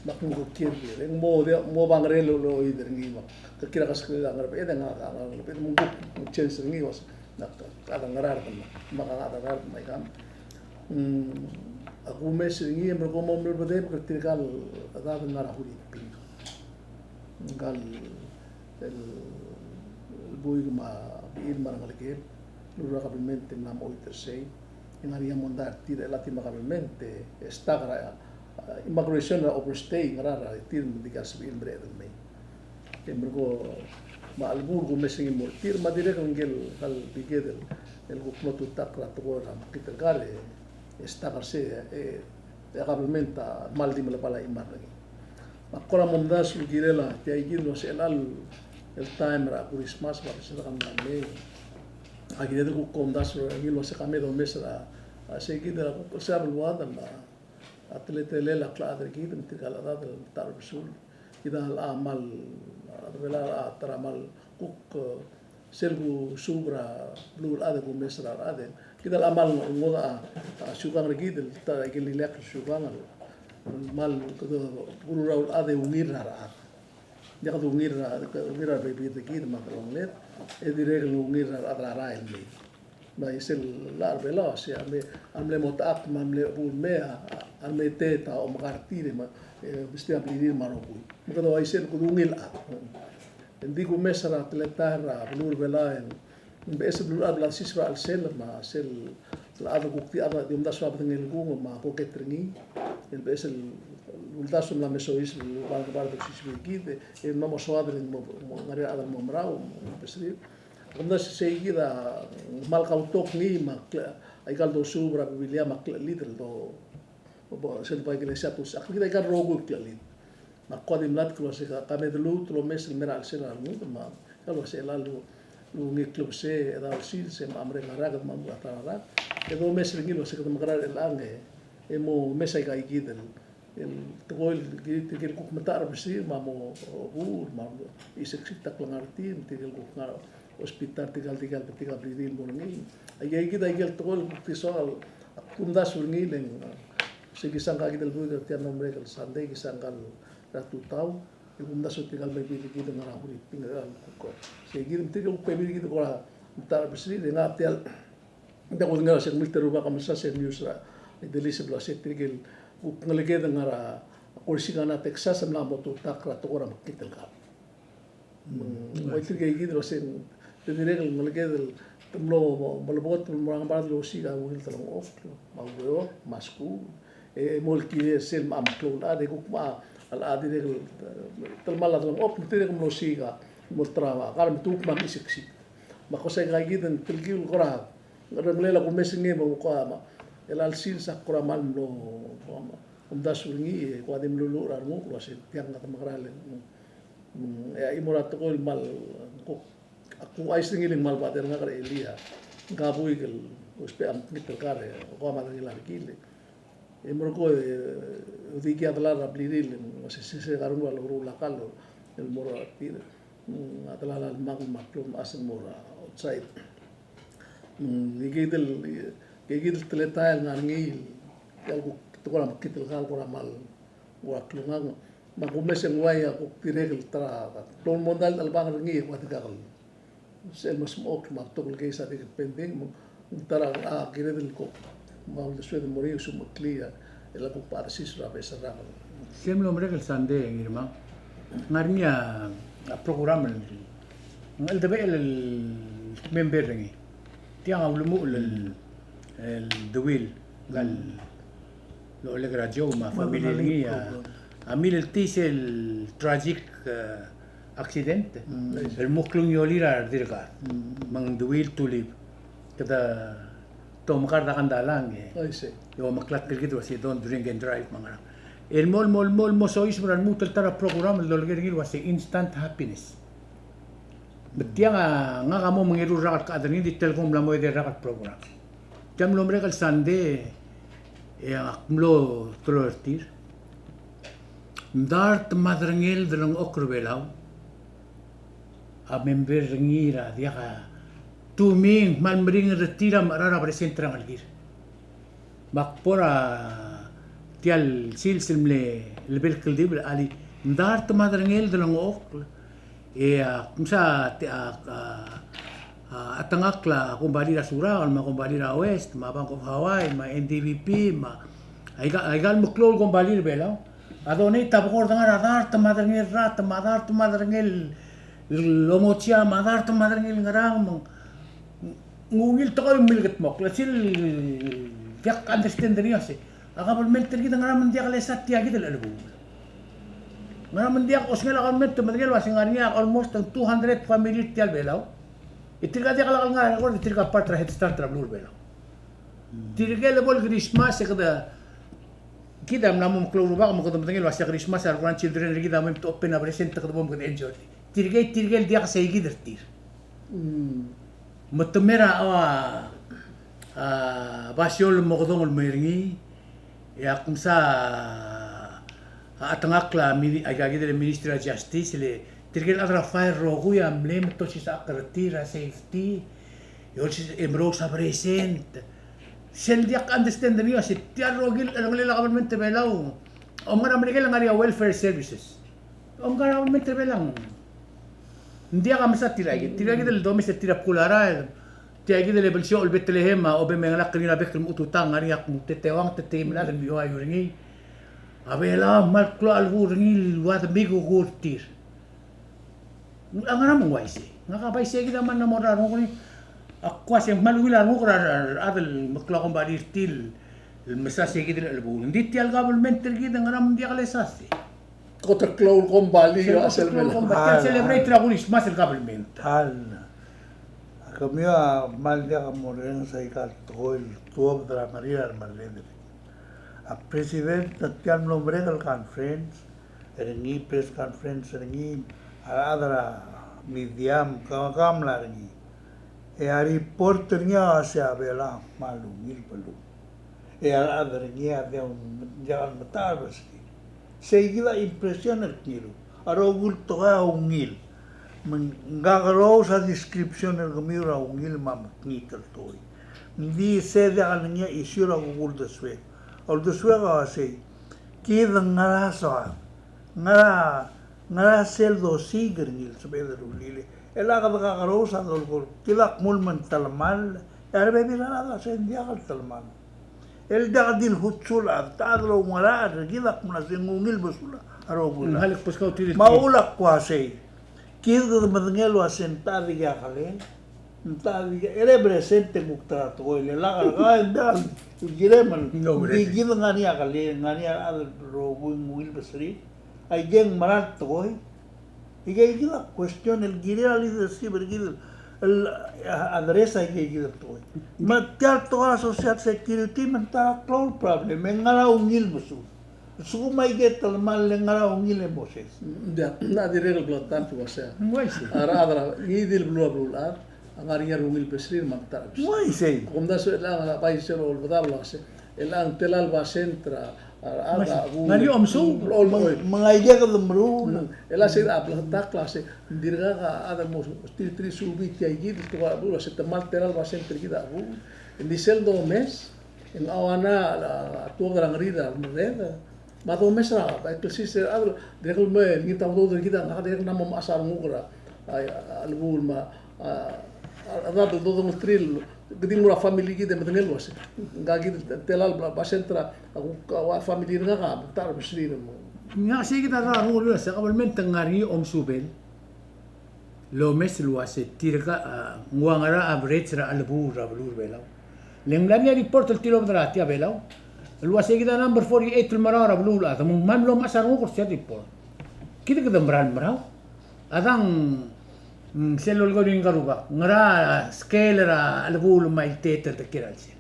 me ak nguu a kiei er tir. E ng mo, di, mo oba ngerel el, el oid er ngii me ak, ke kiei er a keskelel a Ngerbeched e ngak a Ngerbeched me ng kuk, ng change er ngii el uasei, ngak a Ngaraard me, me ngak a Ngaraard me aikang. Mm, a kumes er ngii e merekong e mo mle bedebek er tirka el chad el ngar er a Huriping. Ngka el, el buik me a bechil me a rengeleked, el ua kabelment e mla mo oit er sei. E ng ngar er ngii a mondai er tir el chad er a kabelment e, e stuck er a, a, immigration er a overstay, ngera er tir me ng dikea sebechir el mereched el mei. E merekong me a chelebuul el kumes er ngii el mo er tir, me a dirrek el ngike el, ngka el biked el, el kuk mlo tutakl er a tekoi er a mekngit el kar e, e stuck er sei, e, e a kabelment a kmal di melebal a chimar er ngii. Me ak kora momdasu el kirel a tia kid el uasei el, el taem er a Christmas me a Pacific a mla mei. A kired el kuk omdasu er ngii el uasei ka me domes er a, a sei kid el kuk chelsel a beluad me a teletelel a klechad er kid me tirka el chedad el ta er a besul. Kid a locha kmal, a, Belau a ta er a kmal kuk, e, sel kusuub er a beluulechad e kumes er a rechad e kid a locha kmal ngodech a, a, siukang er kid el ta er a ikel ileakl el siukang el kmal kede kururau el chad e ungil er a rechad. Diak de ungil er a, ungil er a rebebil er kid me a delongeled, e dirrek el ungil er a rechad er a rael el mei. Me a isel a Belau a sei a mle, a mle mo techakl me a mle chebuul el mei a, a mle tet a omekar er tir me, e, mesterir a blirir me a rokui. Me kede uaisei el kede ungil a. Ng di kumes er a teletael er a beluu er a Belau e ng beches el beluulechad el bla siseb er a chelsel me a sel chad el kuk di chad a di omdasu a bedengel kung me a pocket er ngii. El beches el uldasu el mla mesois el bai, bai dosisebii kid e ng mo soad el mo, mo ngar er ngii a chad el mo merau, mo beserir. Kumdasu e sei kid a kmal kautok ngii me a kle-, aika el dosuub er a Biblia me a klechelid el do, bo, sel bai ikelesia a tus, a kid aika el rokui el klechelid. Me ak kuk di mlatk el uasei ka, ka me de lmuut el omes el mei er a chelsel a rengud me a, ka el uasei el lu, lungil klebesei e chedaol sils e me a merek a rak me a mle ta er a rak. E domes er ngii el uasei kede mekerang er chelechang e, e mo omes aika kid el el tekoi el ki-, tirke el kuk metacherbesul me a mo, o, bur, me a mo iseksik a klengar er tir, tirke el kuk ngar er a hospital, tirka el, tirka el, tirka el blirir el mo er ngii. Aika kid, aika el tekoi el kuk di soak el, ak kumdasu er ngii el, a, se kisa ngka kid el buik er tia el mlo merek el Sunday, kisa ngka el er a tutau, Kumdasu tirka el bebil er kid el ngar er a Huriping, er a kuk. Sei kid me tirka el kuk bebil er kid el kora mta er a besrir, e ngak tia el, ng diak kudengei el uase ng milter a rubak a mesa se er a news er a Middle East el uase tirke el kuk ngeleked el ngar er a Corsicana, Texas, a mla mo tutak er a tekoi er a mekngit el kar. Mm, ua tirke kid el uase te dirrek el ngeleked el te mlo mo, mo melebot el mo er a ngebard el osiik a ungil telengchokl, me a ureor, me a skuul, e, e mo el kired sel mo meklou el chad, e kuk mo a, a, a dirrek el, e, telemall a delengchokl, me te dirrek el mlo osiik a, mo el traba, kar me te kuk mo mesiksik. Me a ko sa aika kid el telkiu el kora, ngerang el kumes er ngii me ko a, me a, el a sils a kora mal mlo, ko a, me a, omdasu er ngii, e ko a di mluluuch er a renguk, el uase tiang a te mekerang el, mm, e a chimo er a tekoi el mal, ko, a kuchais er ngii el mal bader ngak er a elii a, ngka buik el, ousbech a mekngit el kar, e ko a mad er ngii el a rekil. E merekong e, e di ki a delal er a blirir el, me se, se, se, ka rengul a loruul a kall el mo er tir, mm, a delal a lmang me a klou el mechas el mo er a outside. Mm, ikakid el, ikakid el teletael el ngar er ngii, el kuk tekoi er a mekngit el kar el kora mal, kora klungak. Me a kumes e ng uai a kuk dirrek el ta er a, klou el mondai el chelebangel er ngii e kuk a dirkak el sel mesmechokl me a betok el case a dirk pending, me ng ta er a, a, kired el kuk, me a uldesued el mo er ngii a osumecheklii a, el kuk bo desist er a beches el rak. Sel mlo merek el Sunday, Ngirmang, ng ngar er ngii a, a program el, ng cheldebechel el member er ngii. Tiang a ulemuchel el, el deuil, ngka el Lolek er a Joe me a family er ngii a, a mileltii sel tragic, eh, accident el mo klungiolir a dirkak. Me ng deuil to live. Kede tomekar a dakan dalang e, e omeklatk er kid el uase don't drink and drive me a ngerang. El mo, el mo, el mo, el mo soiseb er a lmuut el ta er a program el dolekoi er ngii el uase instant happiness. Me tiang a ngak a mo mengeru el rak el chad er ngii, di tel kmo ng mla mo edei el rak el program. Tia el mlo merek el Sunday, e ak mlo teloi er tir. Ng dart me a derengel delengchokl er Belau a member er ngii er a diak a tuming, me a lemeringel er tir a mechar er a present er a ngelekir. Me ak bo er a tia el sils el mle lebel el kldibel el, ng dart me a derengel delengchokl. E a, kmo sa, a, a, a, a chetengakl a kombalii er a Surak, me a kombalii er a West, me a Bank of Hawaii, me a N D B P, me a, aika, aika el meklou el kombalii er Belau a donate a bekord ngar er a dart me a derengel rat, me a dart me a derengel el omochia, me a dart me a derengel ngerang, me ng ng ungil tekoi el milkedmokl. Sel diak understand er ngii a se, a government er kid ngera me ng diak lesa tia kid el chelebuul. Ngera me ng diak osengel a government el medengei el uase ng ngar er ngii a almost two hundred family er tia el Belau. E tirka diak lak el ngar er a record, e tirka part er a Head Start er a beluu er a Belau. Tirke el bo el Christmas e kede, kid a mla mo meklou el rubak me kede medengei el uase a Christmas a re grandchildren er kid a mo open a present e kede bo me kede enjoy. Tirke, tirke el diak sei kid er tir. Mm. Me te mei er a, a, a, basio el mokedong el mei er ngii, e ak mesa a chetengakl a mini-, aika kid el Ministry of Justice, le tirke el chad er a fire el rokui a mle me te olsisechakl er tir er a safety, e olsisechakl e merous a present. Sel diak understand er ngii a se tia el rokui el cherengelel a government er a Belau. Omngar er a Merikel e ngar er ngii a welfare services. Omkar a government er a Belau. Ng diak a mesa tirka kid, tirka kid el domes er tir a bkul a rael. Tirka kid el belsio el Bethlehem a obe mengelakl er ngii er a bek el mechututang, ngar er ngii a kmo te teuang, te teim el chad el miuaiu er ngii. A Belau a kmal klou a lekull er ngii el ua de mikuku er tir. A ngera me ng uaisei? Ngak a bai sei kid a mla mo er a renguk er ngii. Ak uase ng kmal ungil a renguk er a rechad el meklou a kombalii er tir el mesa sei kid el chelebuul. Ng di tia el government er kid a ngera me ng diak lesa sei? Kot el klou el kombalii a sel Belau. Kot el celebrate er a Christmas el government. Al, a kemiu a kmal diak a morrenges aika el tekoi el tuobed er a merir a remerreder. A president er tia el mlo merek el conference er ngii, press conference er ngii, a rechad er a media me kau a mla er ngii. E a report er ngii a uase a Belau a kmal ungil beluu. E a rechad er ngii a diak, diak el metacherbesul. Sei kid a impression er kemiu. A rokui el tekoi a ungil. Me ng kakerous a description er kemiu er a ungil me a mekngit el tekoi. Ng di sei diak el ngii a issue er a kuk uldesuek. A uldesuek a uasei, kid ngera soad, ngera Ngera sel dosiik er ngii el sebeched el rullii. E le kede kakerous a dolekoi, kid a kmo ng telemall, e a rebebil er a rechad a se ng diak el telemall. El diak di el hutsul a chad, te chad el oungerachel er kid a kmo ng se ng ungil besul a rokui el chad. Me a uchul a kmo uasei, kid kede medengei el uasei ng techa dikea kelel, ng techa dikea, e le present e kuk ta er a tekoi, le lak er kau e ng diak el kirem el, ng di kid ng ngar er ngii a kelel, ng ngar er ngii a rechad el rokui ng ungil beserir. Aike ng mera el tekoi. Aike kid a question el kirel a leadership er kid el address aike kid el tekoi. Me tia el tekoi er a social security me ng ta er a klou el problem, e ng ngar er a ungil besul. Lsekum aike telemall e ng ngar er a ungil e moses. Ng diak, ng dirrek el bleketakl el uasei. Ng uaisei. A rechad er a, ngii di el beluu er a beluulechad a ngar er ngii a rungil beserir me a ta er a beserir. Ng uaisei. Ak omdasu e chelechang a bai sel olbedau el uasei, chelechang tela el basent er a, a, a, a, ngar er ngii a omesuub. Me ng aike kede meruul. Mm. E le sei a bleketakl el uasei, ng dirkak a chad el mo tir, tir subii tia kid el tekoi er a beluu el uasei te kmal tela el basent er kid a chebuul. Ng di sel domes, e ng ua ngera a, a tuobed er a ngerir a merreder. Me a domes er a, bai klisiich er a rechad, dirrek el mo, ngii a udoud er kid a, ngak a dirrek el mla mo mechas a renguk er a, a, a chelebuul me a, a, a, a, dodengei el tir el, kede mo er a family kid e medengei el uasei. Ngka kid tela el basent er a, a kuk, a, ua family er ngak a, ta er a beserir mo. Ngak sei kid a renguk el uasei, kabelment a ngar er ngii a omesubel. Lomes el uasei tirka, a, ng ua ngera a average er a chelebuul er a beluu er a Belau. Le ng mla er ngii a report el tilobed er a tia Belau el uasei kid a number forty-eight el merau er a beluulechad, me ng kmal mlo mechas a renguk er sel report. Kid kede mera el merau. A dang, mm, sel lolekoi er ngii ngka el rubak, ngera a scale er a chelebuul me a ilteet el de kiei er a chelsel.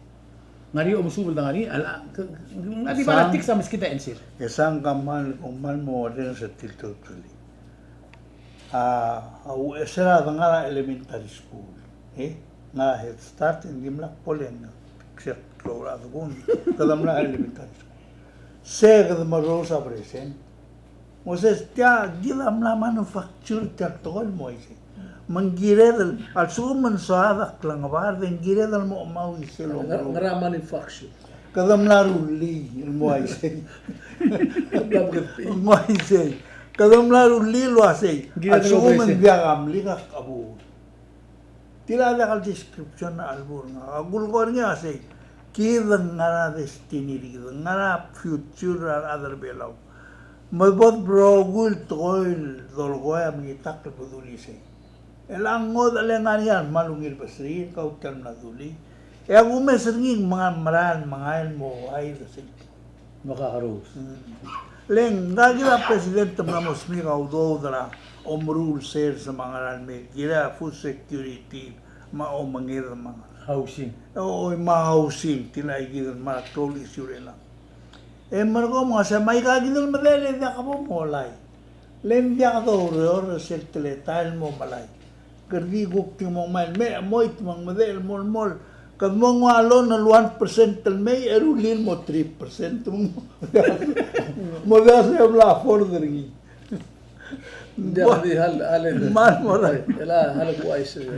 Ngar er ngii a omesubel, de ngar er ngii a, a, a di politics a meskid a answer. E sang kmal, kmal mo orrenges er tir el ultutelel. A, a, e se er a dengar er a elementary school, e, ngar er a Head Start, e ng dimlak bo le ng, se klou er a dekung, kede mla er a elementary school. Se kede merous a present. Moses, tia, kid a mla manufacture tia el tekoi el mo uaisei. Me ng kired el, a lsekum ng soad a klengebard, e ng kired el mo, mo uaisei el mo. Ngera, ngera manufacture? Kede mla rullii el mo uaisei. Ng uaisei. Kede mla rullii el uaisei. A lsekum ng diak a mlik a chebuul. Tia a diak el description er a chelebuul er ngak. A kulekoi er ngii a sei, kid a ngar er a destiny er kid, ngar er a future er a rechad er a Belau. Me bo de rokui el tekoi el dolekoi a mengitakl el bedul isei. E le ng ngodech e le ngar er ngii a kmal ungil beserir, kau tia el mla dulii. E a kumes er ngii ng mera el mengai el mo uaisei. Me kakerous. Mm. Le ngka kid a president a mla mo smiik a udoud er a omeruul sers me a ngerang el mei, kirel a food security me a omenged me a housing. O, me a housing, tia kid a kmal klou el issue er chelechang. E merekong me a se me aika kid el medechel e diak bo molai. Le ng diak doureor er sel teletael el mo melai. Kede di kuk di mo ngmai el mei, mo it me ng medechel el mo, mo. Kede mo nguu a loan el one percent el mei, e rullii el mo three percent. Mo diak se bla afford er ngii. Ng diak di hal, hal e. Mal mo er a. E le hal e kuk uaisei.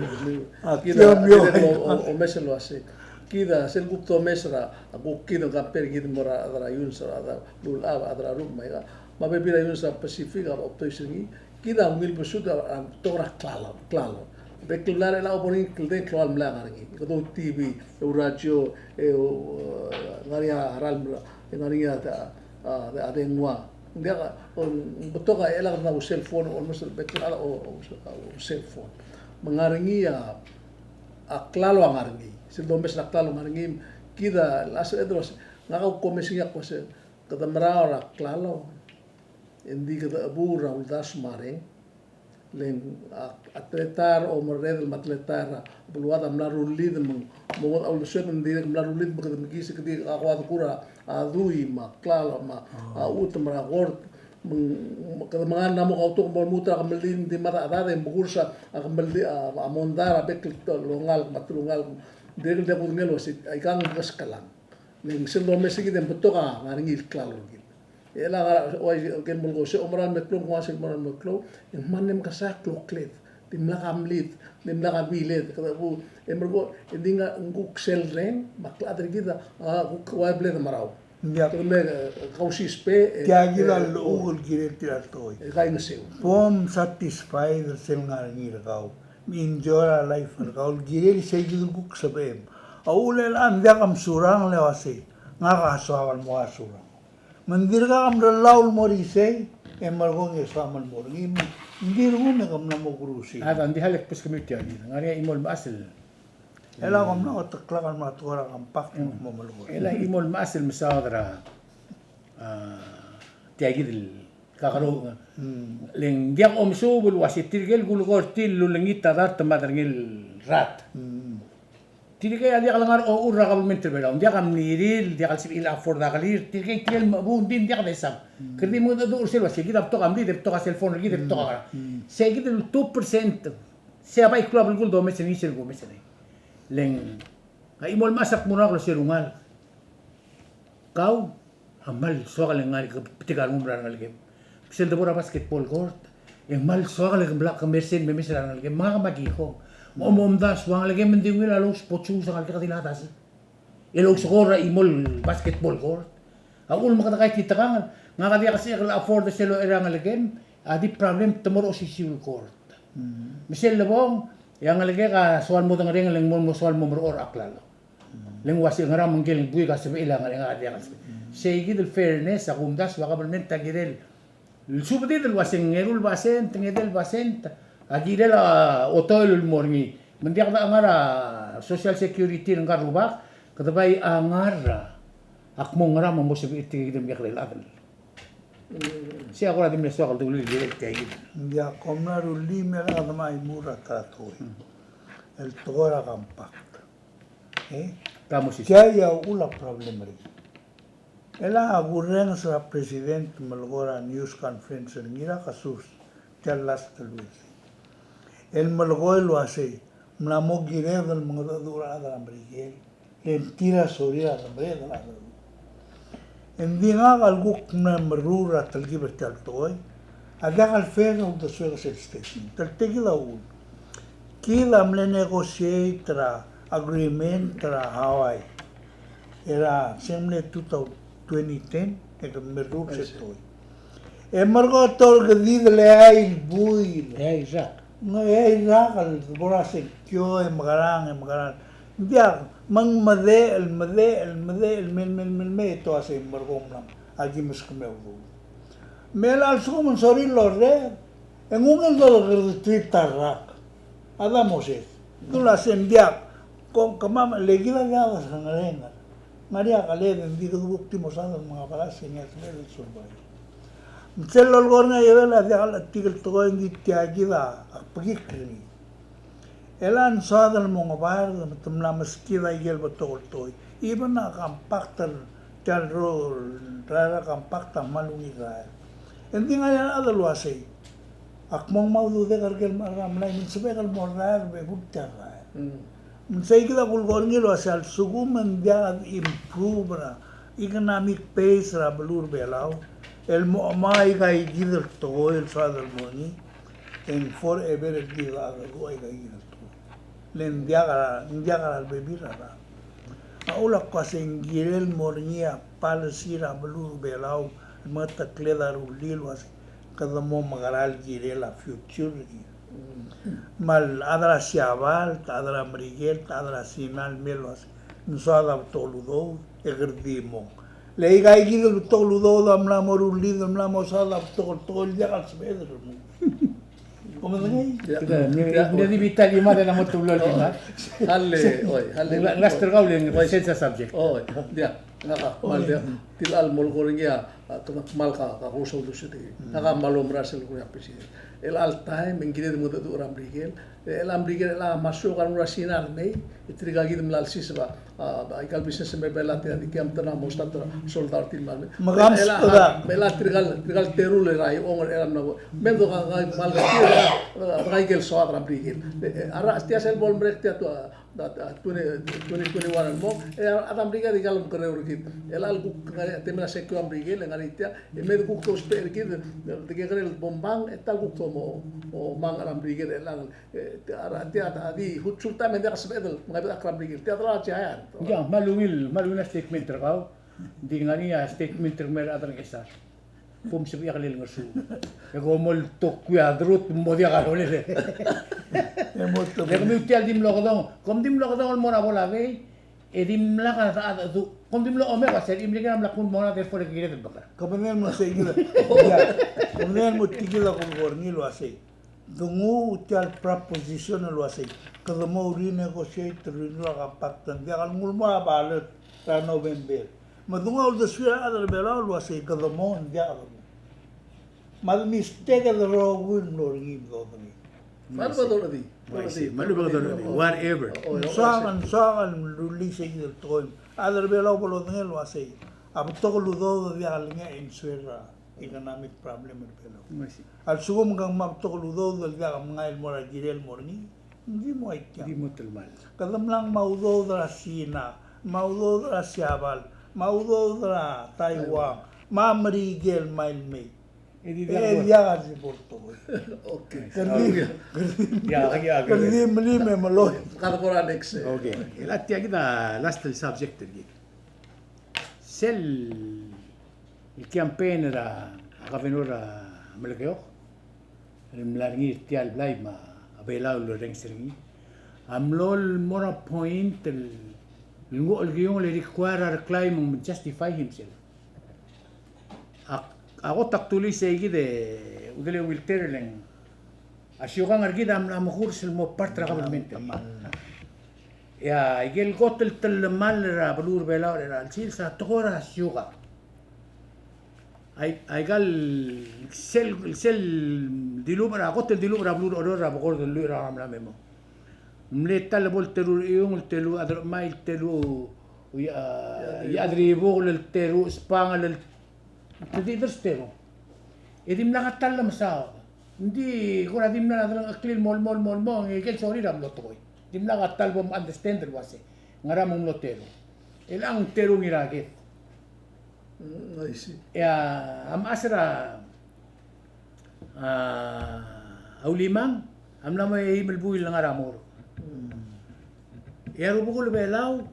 A, kid a, kid a, o, o, omes el uasei. Kid a, sel kuk domes er a, a kuk kid a compare kid mo er a, a rechad er a iungs, a rechad er a beluulechad, a rechad er a Rubak me aika. Me a bebil er a iungs er a Pacific a obdois er ngii. Kid a ungil besul a, a, betok er a klalo, klalo. Bek el mla er a obo er ngii el kldei el klalo el mla ngar er ngii. Kede ouTV, e ouradio, e o, e, ngar er ngii a ralm, e ngar er ngii a, a, a, a dengua. Ng diak, o, betok a, e le kede oucell phone, almost bek el chad a, o, o, oucell phone. Me ng ngar er ngii a, a klalo a ngar er ngii. Sel domes er a klalo a ngar er ngii, kid a, last address, ngak a kumes er ngii a kmo se, kede merau er a klalo. E ng di kede chebuul er a uldasu me a reng, le ng a, a teletael er a omerredel me a teletael er a beluad a mla rullid me ng, mo ngodech a uldesued me ng dirrek el mla rullid me kede mekiis e kede di kuk a dekur a dui me a klalo me a chutem er a kort, me ng, kede mengal mla mo kautok me bo lmuut er a kemeldiil, ng di mad a chedad e ng bekurs a kemeldiil, a, a mondai er a bek el ongalek me a telungalek, ng dirrek el diak kudengei el uasei, aikang keskelang. Le ng sel domes er kid e ng betok a ngar er ngii el klalo er kid. E le ngar er a, uai, ken bo leko se omerael me klou, ng ua se omerael me klou, e ng kmal mle mekesai a klokled, dimlak a mlid, dimlak a biled, kede bo, e merekong, e ng di ngar, ng kuk sel reng, me a klechad er kid a, a, kuk ua bled merau. Ng diak. Te mle, e, kausisbech, e, tia kid a, e, llechukl el kirel tia el tekoi. E, kaingeseu. Bo msatisfied er sel ngar er ngii er kau. Me enjoy er a life er kau el kirel isei kid el kuk sebechem. A uchul e ng diak a mesurang el uasei ngak a soak el mo osurang. Me ng dirkak a mrelau el mo er isei, e merekong e soam el mo er ngii, me ng di rengum e ke mla mo kurusi. A, ng di hale kbeskemiu tia kid. Ngar er ngii a chimo el mechas el. E le kom mla oteklak el mla tekoi er a compact, mm, mo melekoi. E le a chimo el mechas el mesaod er a, a, tia kid el kakerous. Mm. Le ng diak omesuub el uasei tirke el kulekoi er tir el ulengit a dart me a derengel rat. Mm. Tirke a diak lengar er a ochur er a government er a Belau, ng diak a mlirir, diak el sebechir el afford a kelir, tirke, tirke el mechebung, ng di ng diak desam. Mm. Kede di mengedecheduch er sel uasei kid a betok a mlid, e betok a cellphone er kid, e betok a kara. Mm. Sei kid el two percent, sei a bai klou a belkul el domes er ngii, sel kumes er ngii. Le ng, a chimo el mechas a kmo er ngak el uasei, ngalek, kau a kmal soak el ngar er ngii, ke betik a rengum er a rengelekem. Sel debo er a basketball court, e ng kmal soak el ke mla, ke mersei el memes er a rengelekem, me ngak me a Kiko. Mo, mo omdasu a ngelekem, me ng di ungil a lousbech a ngelekek, e di le dasi el ousekool er a chimo el basketball court. A uchul me kede kaititekangel, ngak a diak el sebechek el afford sel loia a ngelekem, a di problem te mo er a osisiu el court. Mm. Me sel lebong, e a ngelekek a soal mo dengerenger, e ng mo, mo soal mo merechorech a klalo. Le ng uasei ngera me ngike el buik a sebechel a ngar er ngii, a diak el sebechel. Sei kid el fairness a kumdasu a government a kirel el subedid el uasei ng eru el basent, ng edei el basent a kirel a otoel el mo er ngii. Me ng diak de ngar er a social security er ngka el rubak, kede bai ngar er a kmo ngera me mo sebechir tirke kid el mekekerei el chad. Sei a kora di mle soak el dulii el kirel tia kid. Ng diak, kom mla rullii me a kede mei el mo er a ta er a tekoi. El tekoi er a compact. E? Tia a uchul a problem er ngii. E le a kurrenges er a president el melekoi er a news conference er ngii er a kesus tia el last el week. El melekoi el uasei, mla mo kired el mengedecheduch er a rechad er a Merikel, le ng tir a sorir a demereched el chad. Engdi ngak a lekuk mla meruul er a telkib er tia el tekoi, a diak el fair a uldesuek er sel statement. Tia kid a uchul. Kid a mle negotiate er a agreement er a Hawaii er a, se ng mle two thousand, twenty ten, e kede meruul er sel tekoi. E merekong e te orrekedid el eai el buil. Eai el rak. Ng eai el rak el bo er a sengkio e mekerang e mekerang. Ng diak, me ng medechel, medechel, medechel, mei, mei, mei, mei, e te uasei merekong mla, aki meskemiu a udoud. Me a lsekum ng sorir el orreked, e ng ungil el dolekoi er tir a ta el rak. A da Moses. Dula se ng diak, kom kemam, le kid a diak a ngerang. Ngar er ngii a keled, e ng di kede kuk di mo saod el mengebalance e ng diak el survive. Me sel lolekoi er ngii a Iebel a diak el chetik el tekoi, ng di tia kid a kbekikl er ngii. E le ng soad el mo ngebard, me te mla meskid a ikel betok el tekoi. Even a compact er tia el ro, rael er a compact a kmal ungil rael. Engdi ngar er ngii a rechad el uasei, ak mo ngmai a ududek er ker me a mlai, me ng sebechek el mo rael, me buk tia el rael. Mm. Me sei kid a kulekoi er ngii el uasei a lsekum e ng diak a improve er a economic base er a beluu er a Belau el mo ngmai aika kid el tekoi el soad el mo er ngii, e ng forever el di a, a, aika kid el tekoi. Le ng diak a, ng diak a rebebil er a rechad. A uchul a kmo uasei ng kirel mo er ngii a policy er a beluu er a Belau el mengetekled a rullii el uasei kede mo mekerang el kirel a future er kid. Me a rechad er a Siabal, rechad er a Merikel, rechad er a Sina el mei el uasei ng soad a betok el udoud e kede di mong. Le aika kid el betok el udoud a mla mo rullii, a mla mo soad a betok el tekoi el diak el sebeched el remuul. Kom medengei? Ia. Kede, ia, mle di bita el chimad e ng mo teblo el chimad. Hale, oi, hale. Ng last er kau le ng change a subject. Oi, ia. Ngak a kmal diak, tia el molekoi er ngii a, a, kmal ka, ka klou a uldesued er ngii. Ngak a kmal oumera sel kuk president. Chelecha el taem, e ng kired el mengedecheduch er a Merikel, e chelecha Merikel, chelecha Mesiou, a rengul a Sina el mei, e tirka kid a mla lsiseb a, a, aika el business er a Belau, e tirka kid a mla mo start er a solidarity el mla mei. Me chelecha, chelecha tirka el, tirka el terul er a Iong er a, me ng doka, ka, kmal, a, a, aika el soad er a Merikel. E, e, a rechad, tia sel bo lemerek tia tua, a, a, twenty, twenty twenty-one el mong, e a, a rechad er a Merikel a di kmal omekerreu er kid. Chelecha el kuk ngar er ngii a temel a sengkio er a Merikel, e ngar er ngii tia, e me de kuk dousbech er kid, de kekerei el bo mbang, e ta el kuk domo, omang er a Merikel, e chelecha, e, tia, a, tia, a di, hutsul taem e ng diak a sebeched el, mengebedechakl er a Merikel, tia a delal a giant. Ia, kmal ungil, kmal ungil a statement er kau. Ng di ngar er ngii a statement er kemiu el chad er a Ngchesar. Kom sebechek el ngersuk. E kom oltokui a derut, mo diak a rolel. E mo oltokui. E kemiu tia el di mlo kedong, kom di mlo kedong el mo er a bo el dei, e dimlak a, a, a, du-, kom di mlo omes a sel, e mle kid a mla kmo ng mo er a, therefore e kired el bekera. Kebengel mo sei kid a. Ia. Kebengel mo tia kid a kuk er ngii el uasei. Denguu tia el proposition el uasei, kede mo renegotiate er a renewal er a compact, ng diak el nguu el mo er a ballot er a November. Me denguu a uldesuir a rechad er a Belau el uasei, kede mo, ng diak kede mo. Me a de mistake e de rokui el mlo er ngii me dodengei. Me a lebo dodengei. Me a lebo dodengei. Whatever. Ng soak, ng soak el rullii sei kid el tekoi. A rechad er a Belau bo lodengei el uasei, a betok el udoud a diak el ngii a answer er a economic problem er a Belau. I see. A lsekum ng kmal betok el udoud el diak a mengai el mo er a kirel el mo er ngii, ng di mo ua tiang. Ng di mo telemall. Kede mla ngmai a udoud er a Sina, me a udoud er a Siabal, me a udoud er a Taiwan, me a Merikel el mei. E di diak a di bo el tekoi. Okay. Kede di, kede di, kede di melim e meloi. Kede bo er a next, e. Okay. E le tia kid a last el subject er kid. Sel el campaign er a governor er a Melekeok el mla er ngii er tia el blai me a Belau el orrenges er ngii a mlo el mo er a point el nguu el kiung el require a reklai me ng justify himself. A, a kot a kdulii sei kid e Udelei Wilter el ng A siukang er kid a mla mekurs el mo part er a government. Ia, aike el kot el telemall er a beluu er a Belau er a chelsel a tekoi er a siukang. Ai, aika el sel, sel dilubech er a kot el dilubech er a beluu er a Oreor er a bekord el lluich er a mla me mong. Mle ta el bo el teru er a Iung, el teru er a Derchemai, el teru er a, ia, Dirribukl, el teru er a Spangel, el Te di ders teru. E dimlak a ta el lemesaod. Ng di kora dimlak a delengcheklii el mo, mo, mo, mo, e aike el sorir a mlo tekoi. Dimlak a ta el bo m understand el uase ngera me ng mlo teru. E le ng teru Ngiraked. Mm, I see. E a mechas er a, a, Ulimang, a mla mo eim el buil el ngar er a morgue. Mm. E a rubekul Belau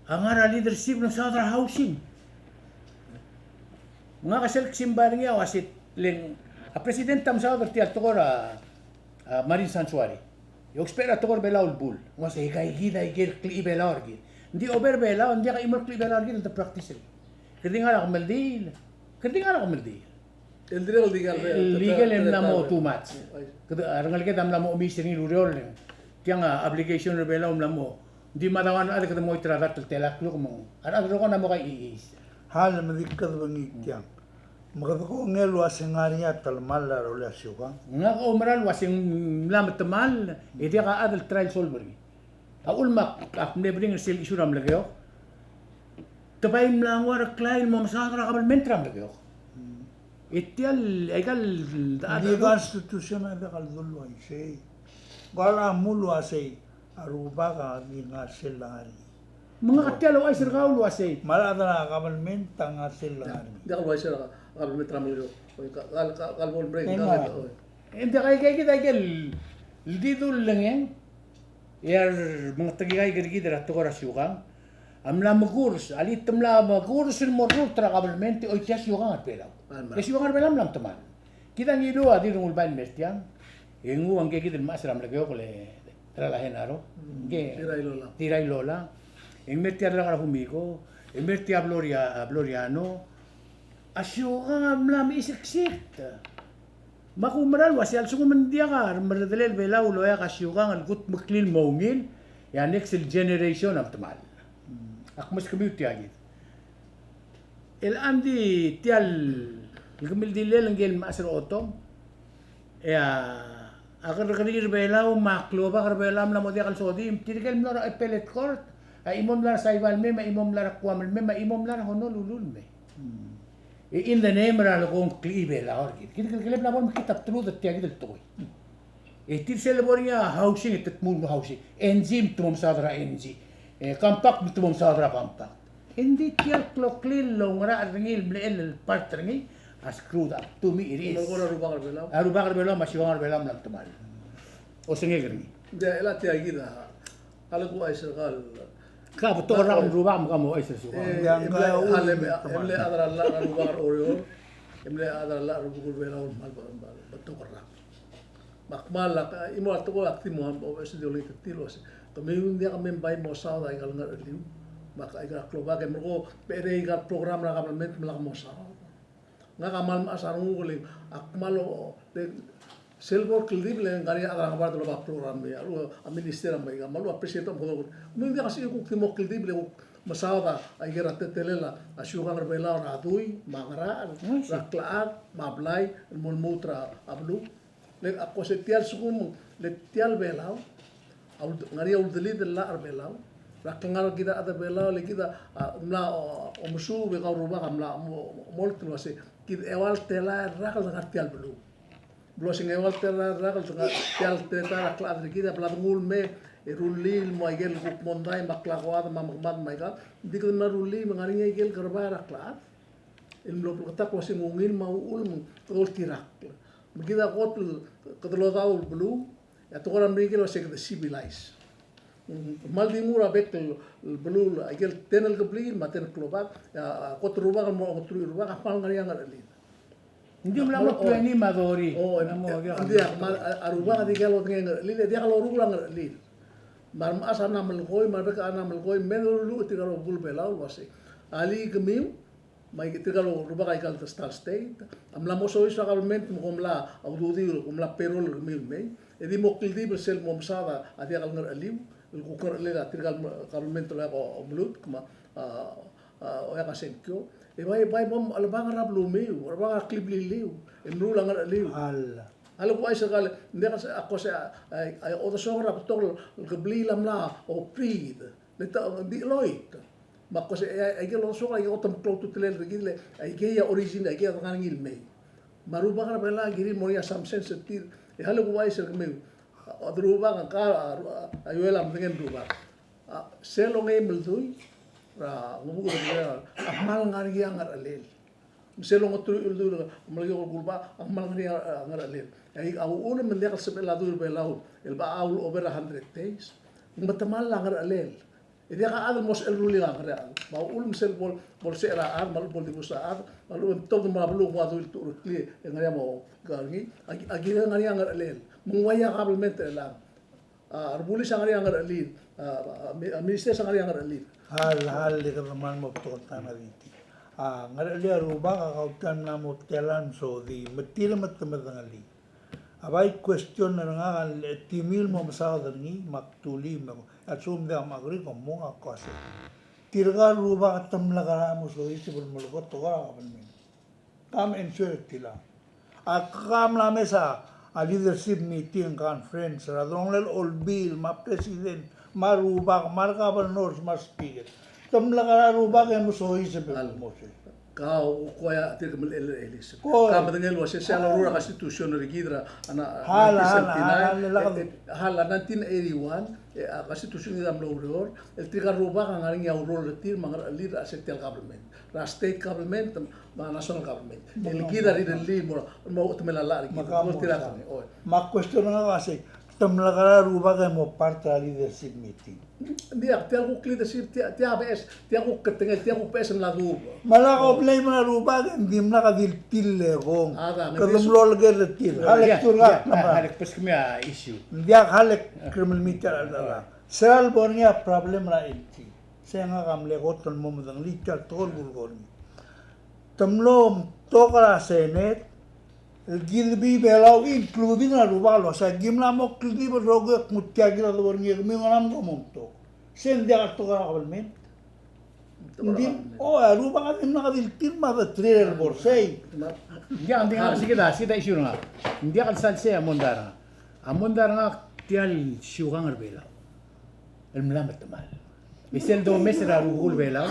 a ngar er a leadership el mesaod er a housing. Ngak a sel ksimbai er ngii a uase le ng, a president a mesaod er tia el tekoi er a, a, marine sanctuary. E ousbech er a tekoi er a Belau el bul. Ng uase aika kid a ikel klechibelau er kid. Ng di ober Belau, ng diak a chimo el klechibelau er kid el de practice er kid. Kede di ngar er a kemeldiil. Kede di ngar er a kemeldiil. El dirrek el di ngar er a, el ikel e mla mo too much. Kede, a rengeleked a mla mo omiis er ngii el ureor el tiang a obligation er a Belau a mla mo. Ng di mada ua el chad e kede mo choit er a dart el tela el kluk me ng, a rechad el rokui a mo kaichiis. Hal me di kede bengii tiang. Me kede kongei el uase ng ngar er ngii a telemall a rolel a siukang. Ngak a oumera el uase ng mla metemall, e diak a chad el try el solve er ngii. A uchul me ak mle bring er sel issue er a Melekeok. Te bai mla nguu a reklai el mo mesaod er a kabelment er a Melekeok. E tia el, aika el, ng di constitution a diak el dul uaisei. Ng kora mle uaisei, a Rubak a di ngar sel ngar er ngii. Me ngak a tia el ouchais er kau el uaisei. Me a rechad er a kabelment a ngar sel ngar er ngii. Diak el uaisei er a kabelment er a Melekeok. Oi, ka, ka, ka, ka, bo el break, e ng diak aika, aika kid, aika el di dulengei. E a remengetekikai er kid er a tekoi er a siukang a mla mekurs, a lechub e te mla mekurs el mo rurt er a kabelment e choitii a siukang er a Belau. E a siukang er a Belau a mla metemall. Kid a ngiluu a Dirrengulbai el mer tiang, e nguu a ngke kid el mechas er a Melekeok el, er a Lahenaro, ngke Tirailola. Tirailola. E ng mer tia el rak er a Humiko, e ng mer tia Gloria, Gloriano. A siukang a mla mechis el ksikt. Me ak oumera el uase a lsekum ng diak a remerredelel Belau el oeak a siukang el kutmeklii el mo ungil, e a next el generation a metemall. Ak meskemiu tia kid. El ng di tia el kemeldiilel ngike el mechas er a Otong, e a kerrekeriil er Belau me a klobak er Belau a mla mo diak el sodim, tirke el mlo er a appellate court, a chimo el mla er a Saipan el mei, me a chimo el mla er a Guam el mei, me a chimo el mla er a Honolulu el mei. E in the name er a lekong klechibelau er kid. Kid, kid, kid a mla bo el mekngit a bdelud er tia kid el tekoi. E tir sel lebo er ngii a housing, e te dmu el mo housing. Energy, me te mo mesaod er a energy. E compact, me te mo mesaod er a compact. E ng di tia el kloklii el oungerachel er ngii el mlechell el part er ngii a screwed up. To me it is. A Rubak er Belau. A Rubak er Belau me a siukang er Belau a mla metemall. Osengek er ngii. Ng diak el tia kid a A le kuchais er kau el, Ka betok el rak el rubak me ka mo ois er sel. E, e mle, a le, e mle chad er a llach er a rubak er a Oreor, e mle chad er a llach er a rubak er a Belau el kmal betok el rak. Me ak kmal, ak, a, chimo a tekoi ak di mo, o, se di olengit er tir el uase, kemiu ng diak, kemiu ng bai mo saod a ikal ngercheliu me a ikal klobak, e merekong, becherei ikal program er a government me lak mo saod. Ngak a kmal mechas a renguk el, ak kmal, o, le, sel bo el kldibel e ng ngar er ngii a chad er a ngebard el oba program er ngii, a lechub a minister a mei, me a lechub a president a mo dmu. Me ng diak, se kuk di mo kldibel e kuk mesaod a ikel teletelel a siukang er a Belau er a dui me a ngerachel, er a klechad me a blai el mo lmuut er a beluu. Le ak kmo se tia el lsekum, le tia el Belau a ul-, ngar er ngii a uldelid el llach er a Belau er a klengar er kid a chad er a Belau, le kid a, a, mla, o, omesuub e kau rubak a mla mo, mo olengit el uase kid a eua el telael el rak el ngar er tia el beluu. Beluu a se ng eua el telael el rak el ngar er tia el teletael er a klechad er kid a bla denguu el mei e rullii el mo aikel kuk mondai me a klakoad me a mekemad me aika, ng di kede mla rullii me ng ngar er ngii aikel kerebai er a klechad el mlo bleketakl el uase ng ungil me a uchul me kede oltirakl. Me kid a kot el kede lodau el beluu, e a tekoi er a Merikel a uase kede civilize. Mm, kmal di nguu er a bek el beluu, aikel ten el kebliil me a ten el klobak, e a, a kot el rubak el mo ongeteruich el rubak a kmal ngar er ngii a ngerchelid. Ng di mla mo, o, train me a dori. O, ng di, a, a rubak a dikea lodengei a ngerchelid, e diak loruul a ngerchelid. Me a remechas a mla melekoi, me a rebek a mla melekoi, me doluluuch er tirka el rubekul Belau el uase, alii kemiu, me aike tirka el rubak aikal ta el state a mla mo soiseb er a government me kom mla ududiu, kom mla payroll er kemiu el mei. E di mo kldibel sel mo mesaod a diak el ngercheliu el kuk ngerchelel a tirka el government el oeak a omelutk me a, a, oeak a sengkio. E bai, bai bo mchelebangel er a belumiu, chelebangel er a klebliliu, e meruul a ngercheliu. A le kuk uaisei er kau, ng diak, a kmo se a, a, a odesongel er a betok el kebliil a mla obriid. Le te, ng di cheloit. Me a kmo se, e, aike el odesongel, aike el kot el meklou a ultutelel er kid, le aikei a origin, aikei a dengar er ngii el mei. Me a rubak er a Belau a kirir el mo er ngii a some sense er tir. E a le kuk uaisei er kemiu, a, a rubak, a, a, a Ioel a medengei el rubak. A, sel ongeim el dui er a ngebuked er a Belau a kmal ngar er ngii a ngerchelel. Me sel ongeteruich el dui er a Melekeok el Kulbak a kmal ngar er ngii a, a ngerchelel. E a uchul me ng diak el sebechel a dui er a Belau el ba a ul over a hundred days, ng metemall a ngerchelel. E diak a chad el mo sebechel el rullii a ngerchelel. Me a uchul me sel bo, bo lsecher a chad, me a lechub bo ldibus a chad, me a lechub e ng tobed me a beluu e ng ua dui el tuchereklii e ngar er ngii a mo, ngar er ngii, a, a kirel ngar er ngii a ngerchelel. Me ng uaia government er chelechang. A rebulis a ngar er ngii a ngerchelid, a, a, mi-, a minister a ngar er ngii a ngerchelid. Hal, hal, e kede kmal mo betok el taem a di tir. A ngerchelid a rubak a kau tia el mla mo tela el msodii, me tir me te medengelii. A bai question er ngak a le, timiu el mo mesaod er ngii, me ak dulii me, a lsekum ng diak, me ak rik, kom mo ngak a kmo se, tirka el rubak a te mlekera el mo soiseb el melekoi a tekoi er a government? Kam answer er tiang. A kuk mla mesa a leadership meeting, conference er a delongelel a olbiil, me a president, me a rubak, me a regovernors, me a speaker. Te mlekera el rubak e mesoiseb el mo se. Kau, kuk uaia tirke el mle, el, el, el. Ko. Ka medengei el uase se a loruul a constitution er kid er a, a na, hal, nineteen seventy-nine, hal, hal, e, e, hal, a nineteen eighty-one, e, a constitution er kid a mlo oureor, el tirka el rubak a ngar er ngii a role er tir me a ngerchelir er a se tia el government. Er a state government, me a national government. El kid a rirellii el mo, mo temel a llach er kid. Me a question er ngak a se, te mlekera el rubak e mo part er a leadership meeting? Ng diak, tia el kuk leadership, tia, tia beches, tia kuk ketengel, tia kuk beches el mla duubech. Me a lak a blame er a rubak e ng dimlak a di le tir el lekong. Kede mlo leker er tir. Hal e kuk, hal e kuk beskemiu a issue. Ng diak, hal e kuk melemii tia el, sel bo er ngii a problem er a N T. Se ngak a mle kot el mo medengelii tia el tekoi el kulekoi er ngii. Te mlo omtok er a Senate el kilebii Belau, including a rubak el uasei, aki mla mo kldibel el rokui e kmo tia kid a debo er ngii e kemiu ngera me kom omtok? Se ng diak a tekoi er a government? Ng di, o, a rubak a dimlak a di le tir me a di tir el bo er sei. Ng diak, ng diak, se kid a, se kid a issue er ngak. Ng diak el sal sei a mondai er ngak. A mondai er ngak tia el siukang er Belau el mla metemall. E sel domes er a rubekul Belau,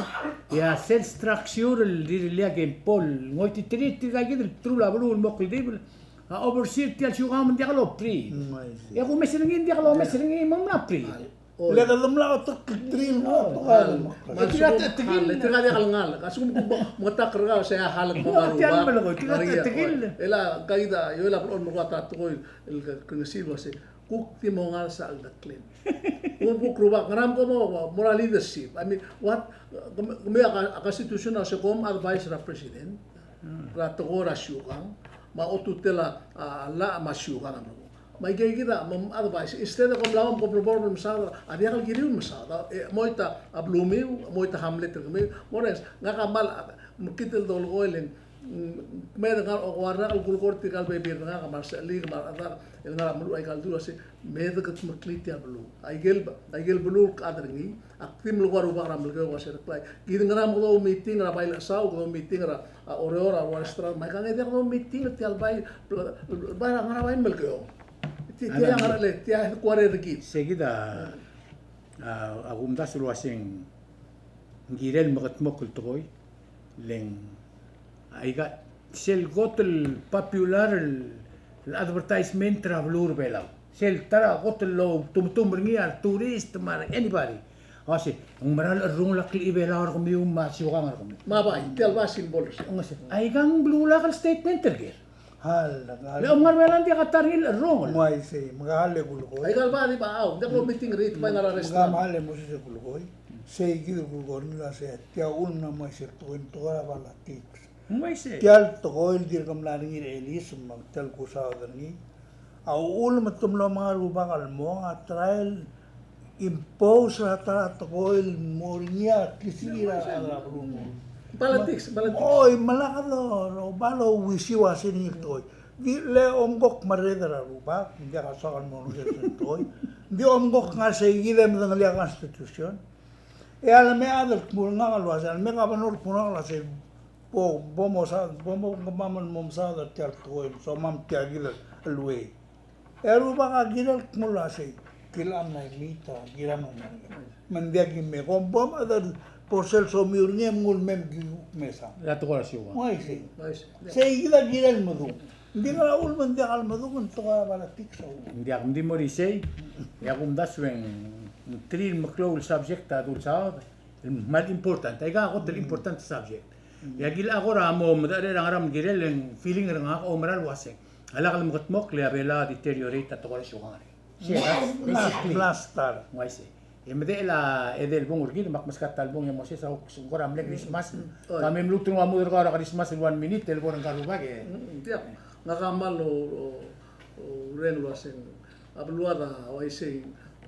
e a sel structure el rirellii a kempol, ngoititerir tirka kid el bdelul a beluu el mo kldibel a oversee er tia el siukang me ng diak lobriid. Mm, I see. E a kumes er ngii ng diak lomes er ngii me ng mla briid. Le kede mla oteketerir el mo, o, tekoi. Hal, me a lsekum, hal, e tirka diak el ngalek. A lsekum kuk mo, mo ta kerkau se a hal el kmo a rubak. Tia el melekoi, tirka diak el tekoi. E le ngka kid a, Ioel a blechoel el melekoi a ta tekoi el krengesii el uase Kuk di mo ngar er a chelsel a clean. Kuk, kuk rubak, ngera me kom mo, mo er a leadership. I mean, what, kemiu, kemiu a, a constitution a se kom advice er a president. Er a tekoi er a siukang, me a otutel a, a, llach me a siukang. Me aike kid a, me advice, instead e kom mla mo, kom bo el mesaod, a diak el kiriu el mesaod, e, mo choit a belumiu, mo choit a hamlet er kemiu, mo er ngak a kmal, a, mekngit el dolekoi el, mm, me de ngar, o, ua rak el kulekoi er tirka el bebil er ngak, me a resechelik, me a rechad el ngar er a meluchel aika el dulu el uasei, me de kudmeklii tia el beluu. Aike el, aike el beluu el chad er ngii, ak di melekoi a rubak er a Melekeok el uasei, reklai. Kid ngera me kede oumeeting er a Bailechesau, kede oumeeting er a, a, Oreor, a Restaurant, me aikang e diak kede oumeeting er tia el bai, bai er a ngar er a bai Melekeok. Tia, tia a ngar er a, tia headquarter er kid. Sei kid a, a, a kumdasu el uaseng, ng kirel mekedmokl el tekoi, le ng aika sel kot el popular el, el advertisement er a beluu er a Belau. Sel ta er a kot el lotumetuem er ngii a retourist me a re anybody. A uasei, ng mera el cherrungel a klechibelau er kemiu me a siukang er kemiu. Me a bai, tia el bai a symbol er sei. Ng uasei, aika ng beluulak el statement er ker. Hal, hal. Le omngar er a Belau e ng diak a ta er ngii el cherrungel. Ng uaisei, me ka hal e kulekoi. Aika el bai a di bai a, ng diak loumeeting er ngii, te bai ngar er a restaurant. Me ka hal e mo sel kulekoi. Sei kid el kulekoi er ngii el uasei, tia uchul me ng mo uaisei el tekoi, tekoi er a politics. Ng uaisei. Tia el tekoi el dirk mla er ngii er a elii, me tia el kusaod er ngii. A uchul me te mlo menga a rubak el mong a try el impose er a ta er a tekoi el mo er ngii a klisichir a rechad er a beluu. Politics, politics. Oi, me lak do, bai louisiu a sel ngii el tekoi. Di le omko kmerreder er a rubak, ng diak a soak el mo er sel tekoi. Di omko kngar sei kid e medengelii a constitution. E a leme a chad el kmo er ngak el uasei, a leme a governor el kmo er ngak el uasei, bo, bo mo sa, bo mo, kemam el mo mesaod er tia el tekoi, me somam tia kid el uei. E a rubak a kirel kmo el uasei, kilam a mei ta, kilam a mei. Me ng diak ki me kom, bo mo chad el, bo sel somiu er ngii e mnguu el mei me ki mesang. Ng tekoi er a siukang. Ng uaisei. Sei kid a kirel medung. Ng di ngar er a uchul me ng diak el medung, ng tekoi er a politics a uchul. Ng diak, ng di mo er isei, e a kumdasu e ng three el meklou el subject a dulsaod, el kmal important. Aika a kot el important subject. E a kid a kora mo medecherecher a ngerang, me ng kirel e ng feeling er ngak a oumera el uaseng, a lak lemekedmokl e a Belau a deteriorate a tekoi er a siukang er ngii. Sei, that's basically. Ng uaisei. E medechel a edei el bung er kid, me ak meskak a ta el bung e Moses a kuk, ng kora mle Christmas. Ka me mluut el nguu a mud er kau er a Christmas el one minute, el bo er ngka el rubak e. Tiang, ngak a kmal o, o, orrenges el uaseng a beluad a uaisei,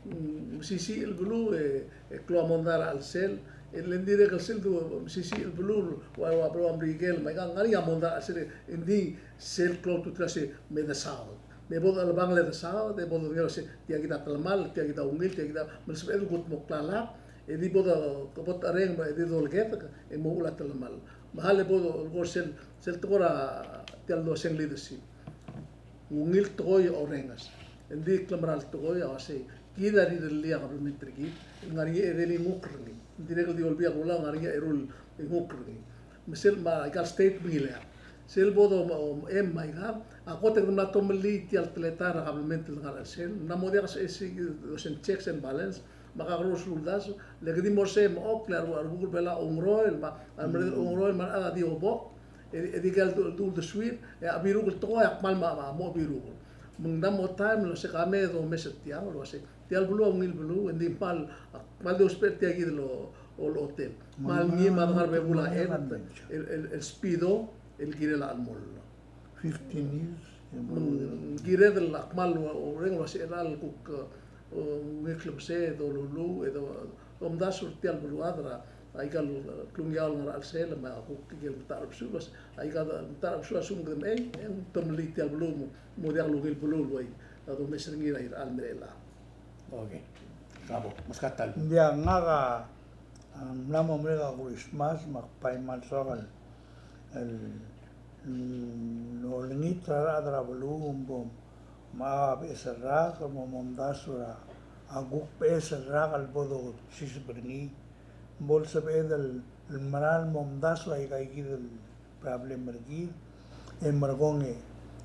mm, mesisiich el beluu e, e klou a mondai er a chelsel, e le ng dirrek el sel du, mesisiich el beluu, ua, ua beluu a Merikel, me aika ng ngar er ngii a mondai er a chelsel, e ng di sel klou a ultutelel a uasei, me desaod. Me bo dechelebangel e desaod, e bo dodengei el uasei, tia kid a telemall, tia kid a ungil, tia kid a, me ng sebeched el kudmokl a lak, e di bo de, bo decherreng, e di dolekedek, e mo uchul a telemall. Me a le bo de, ko sel, sel tekoi er a, tia el uaseng leadership. Ungil tekoi a orrenges. Ng di klemerang el tekoi a uasei, kid a rirellii a government er kid, el ngar er ngii a edei el ngukl er ngii. Ng dirrek el di Olbiil er a Kelulau, ngar er ngii a eru el ngukl er ngii. Me sel me aika el state me ng ngilai. Sel bo do, om, em me aika, a kot e kede mla tomellii tia el teletael er a government el ngar er a chelsel. Ng mla mo diak a se, se, se checks and balance, me a kakerous el uldasu, le kede di mo er sei me a okl, le a rubak, a rubak er a Belau a oungeroel, me a, a remerreder a oungeroel, me a rechad a di obok, e, e di aika el du, du, uldesuir, e a biruk el tekoi a kmal me a, me a mo biruk. Me ng mla mo taem el uasei ka me domes er tiang, el uasei tia el beluu a ungil beluu, e ng di kmal, kmal di ousbech er tia kid el o, o, hotel. Kmal ngii me a dengar er a bebul a chelt, el, el, el speedo, el kirel a chelmoll. Fifteen years. Me ng kired el kmal orrenges el uasei chelecha el kuk, e, ungil klebesei, e doluluuch, e do, domdasu er tia el beluad er a, aika el klungiaol el ngar er a chelsel, me a kuk ikel metacherbesul, aika el metacherbesul a lsekum kede mechei, e ng tomellii tia el beluu mo, mo diak el ungil beluu el uai, a domes er ngii er a irechar el mei er chelechang. Okay. Bravo. Meskak a ta el. Ng diak, ngak a, a, mla mo merek a Christmas, me ak bai kmal soak el, el, mm, olengit er a rechad er a beluu, me bo, me a beches el rak, me bo momdasu er a, a kuk beches el rak el bo dosiseb er ngii, me bo lsebeched el, el mera el momdasu aika kid el problem er kid, e merekong e,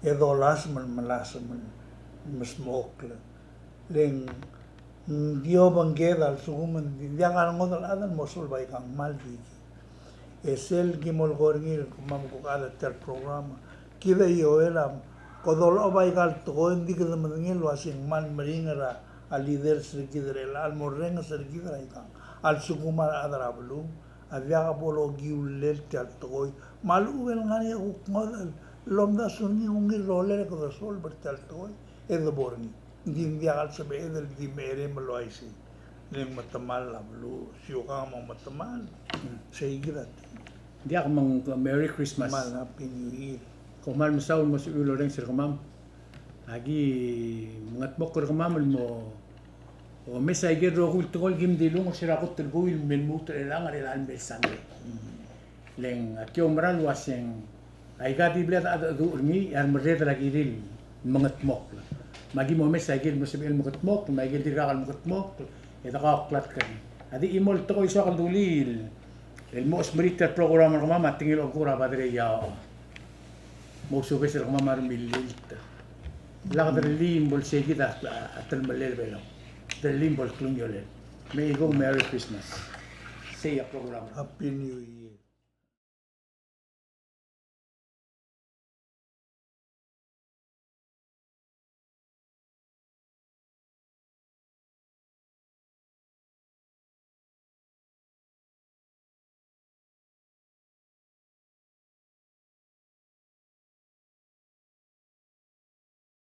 e dolasem el melasem el mesmechokl. Le ng di obengked a lsekum ng di, diak a rengodech el chad el mo solve aika ng kmal di. E sel ki melekoi er ngii el kemam kuk chad er tia el program, kid a ioel a, Kede olechub aika el tekoi, ng di kede medengei el uasei ng kmal meringel er a leaders er kid er chelecha el mo rrenges er kid er aikang. A lsekum a rechad er a beluu a diak bo lokiu el tia el tekoi, me a lechub el ngar er ngii a kuk ngodech el omdasu er ngii, ungil rolel e kede solve er tia el tekoi e de bo er ngii. Ng di ng diak el sebeched el di mecherei me le uaisei. Le ng metemall a beluu, siukang me ng metemall. Sei kid a Diak me ng Merry Christmas. Kmal Happy New Year. Kom kmal mesaul el mo sebechir el orrenges er kemam. Aki mengetmokl er kemam el mo omes aike el rokui el tekoi el kim dilu er se er a kot el buil el me lmuut er chelechang er chelecha el mei el Sunday. Le ng aki oumera el uaseng aika di bla dechedecheduch er ngii a remerreder a kirir el mengetmokl. Me aki mo omes aike el mo sebechir el mengetmokl, me aike el dirkak el mengetmokl, e de kauklatk er ngii. A di chimo el tekoi el soak el dulii el mo chesmerii tia el program er kemam a tekingel a obekuk er a Padre Yao. Mo ousubes er kemam a remillilt. Lak derellii me bo lsei kid a, a, a telemellel a Belau. Derellii me bo le klungiolel. Me iko Merry Christmas. Sei a program. Happy New Year.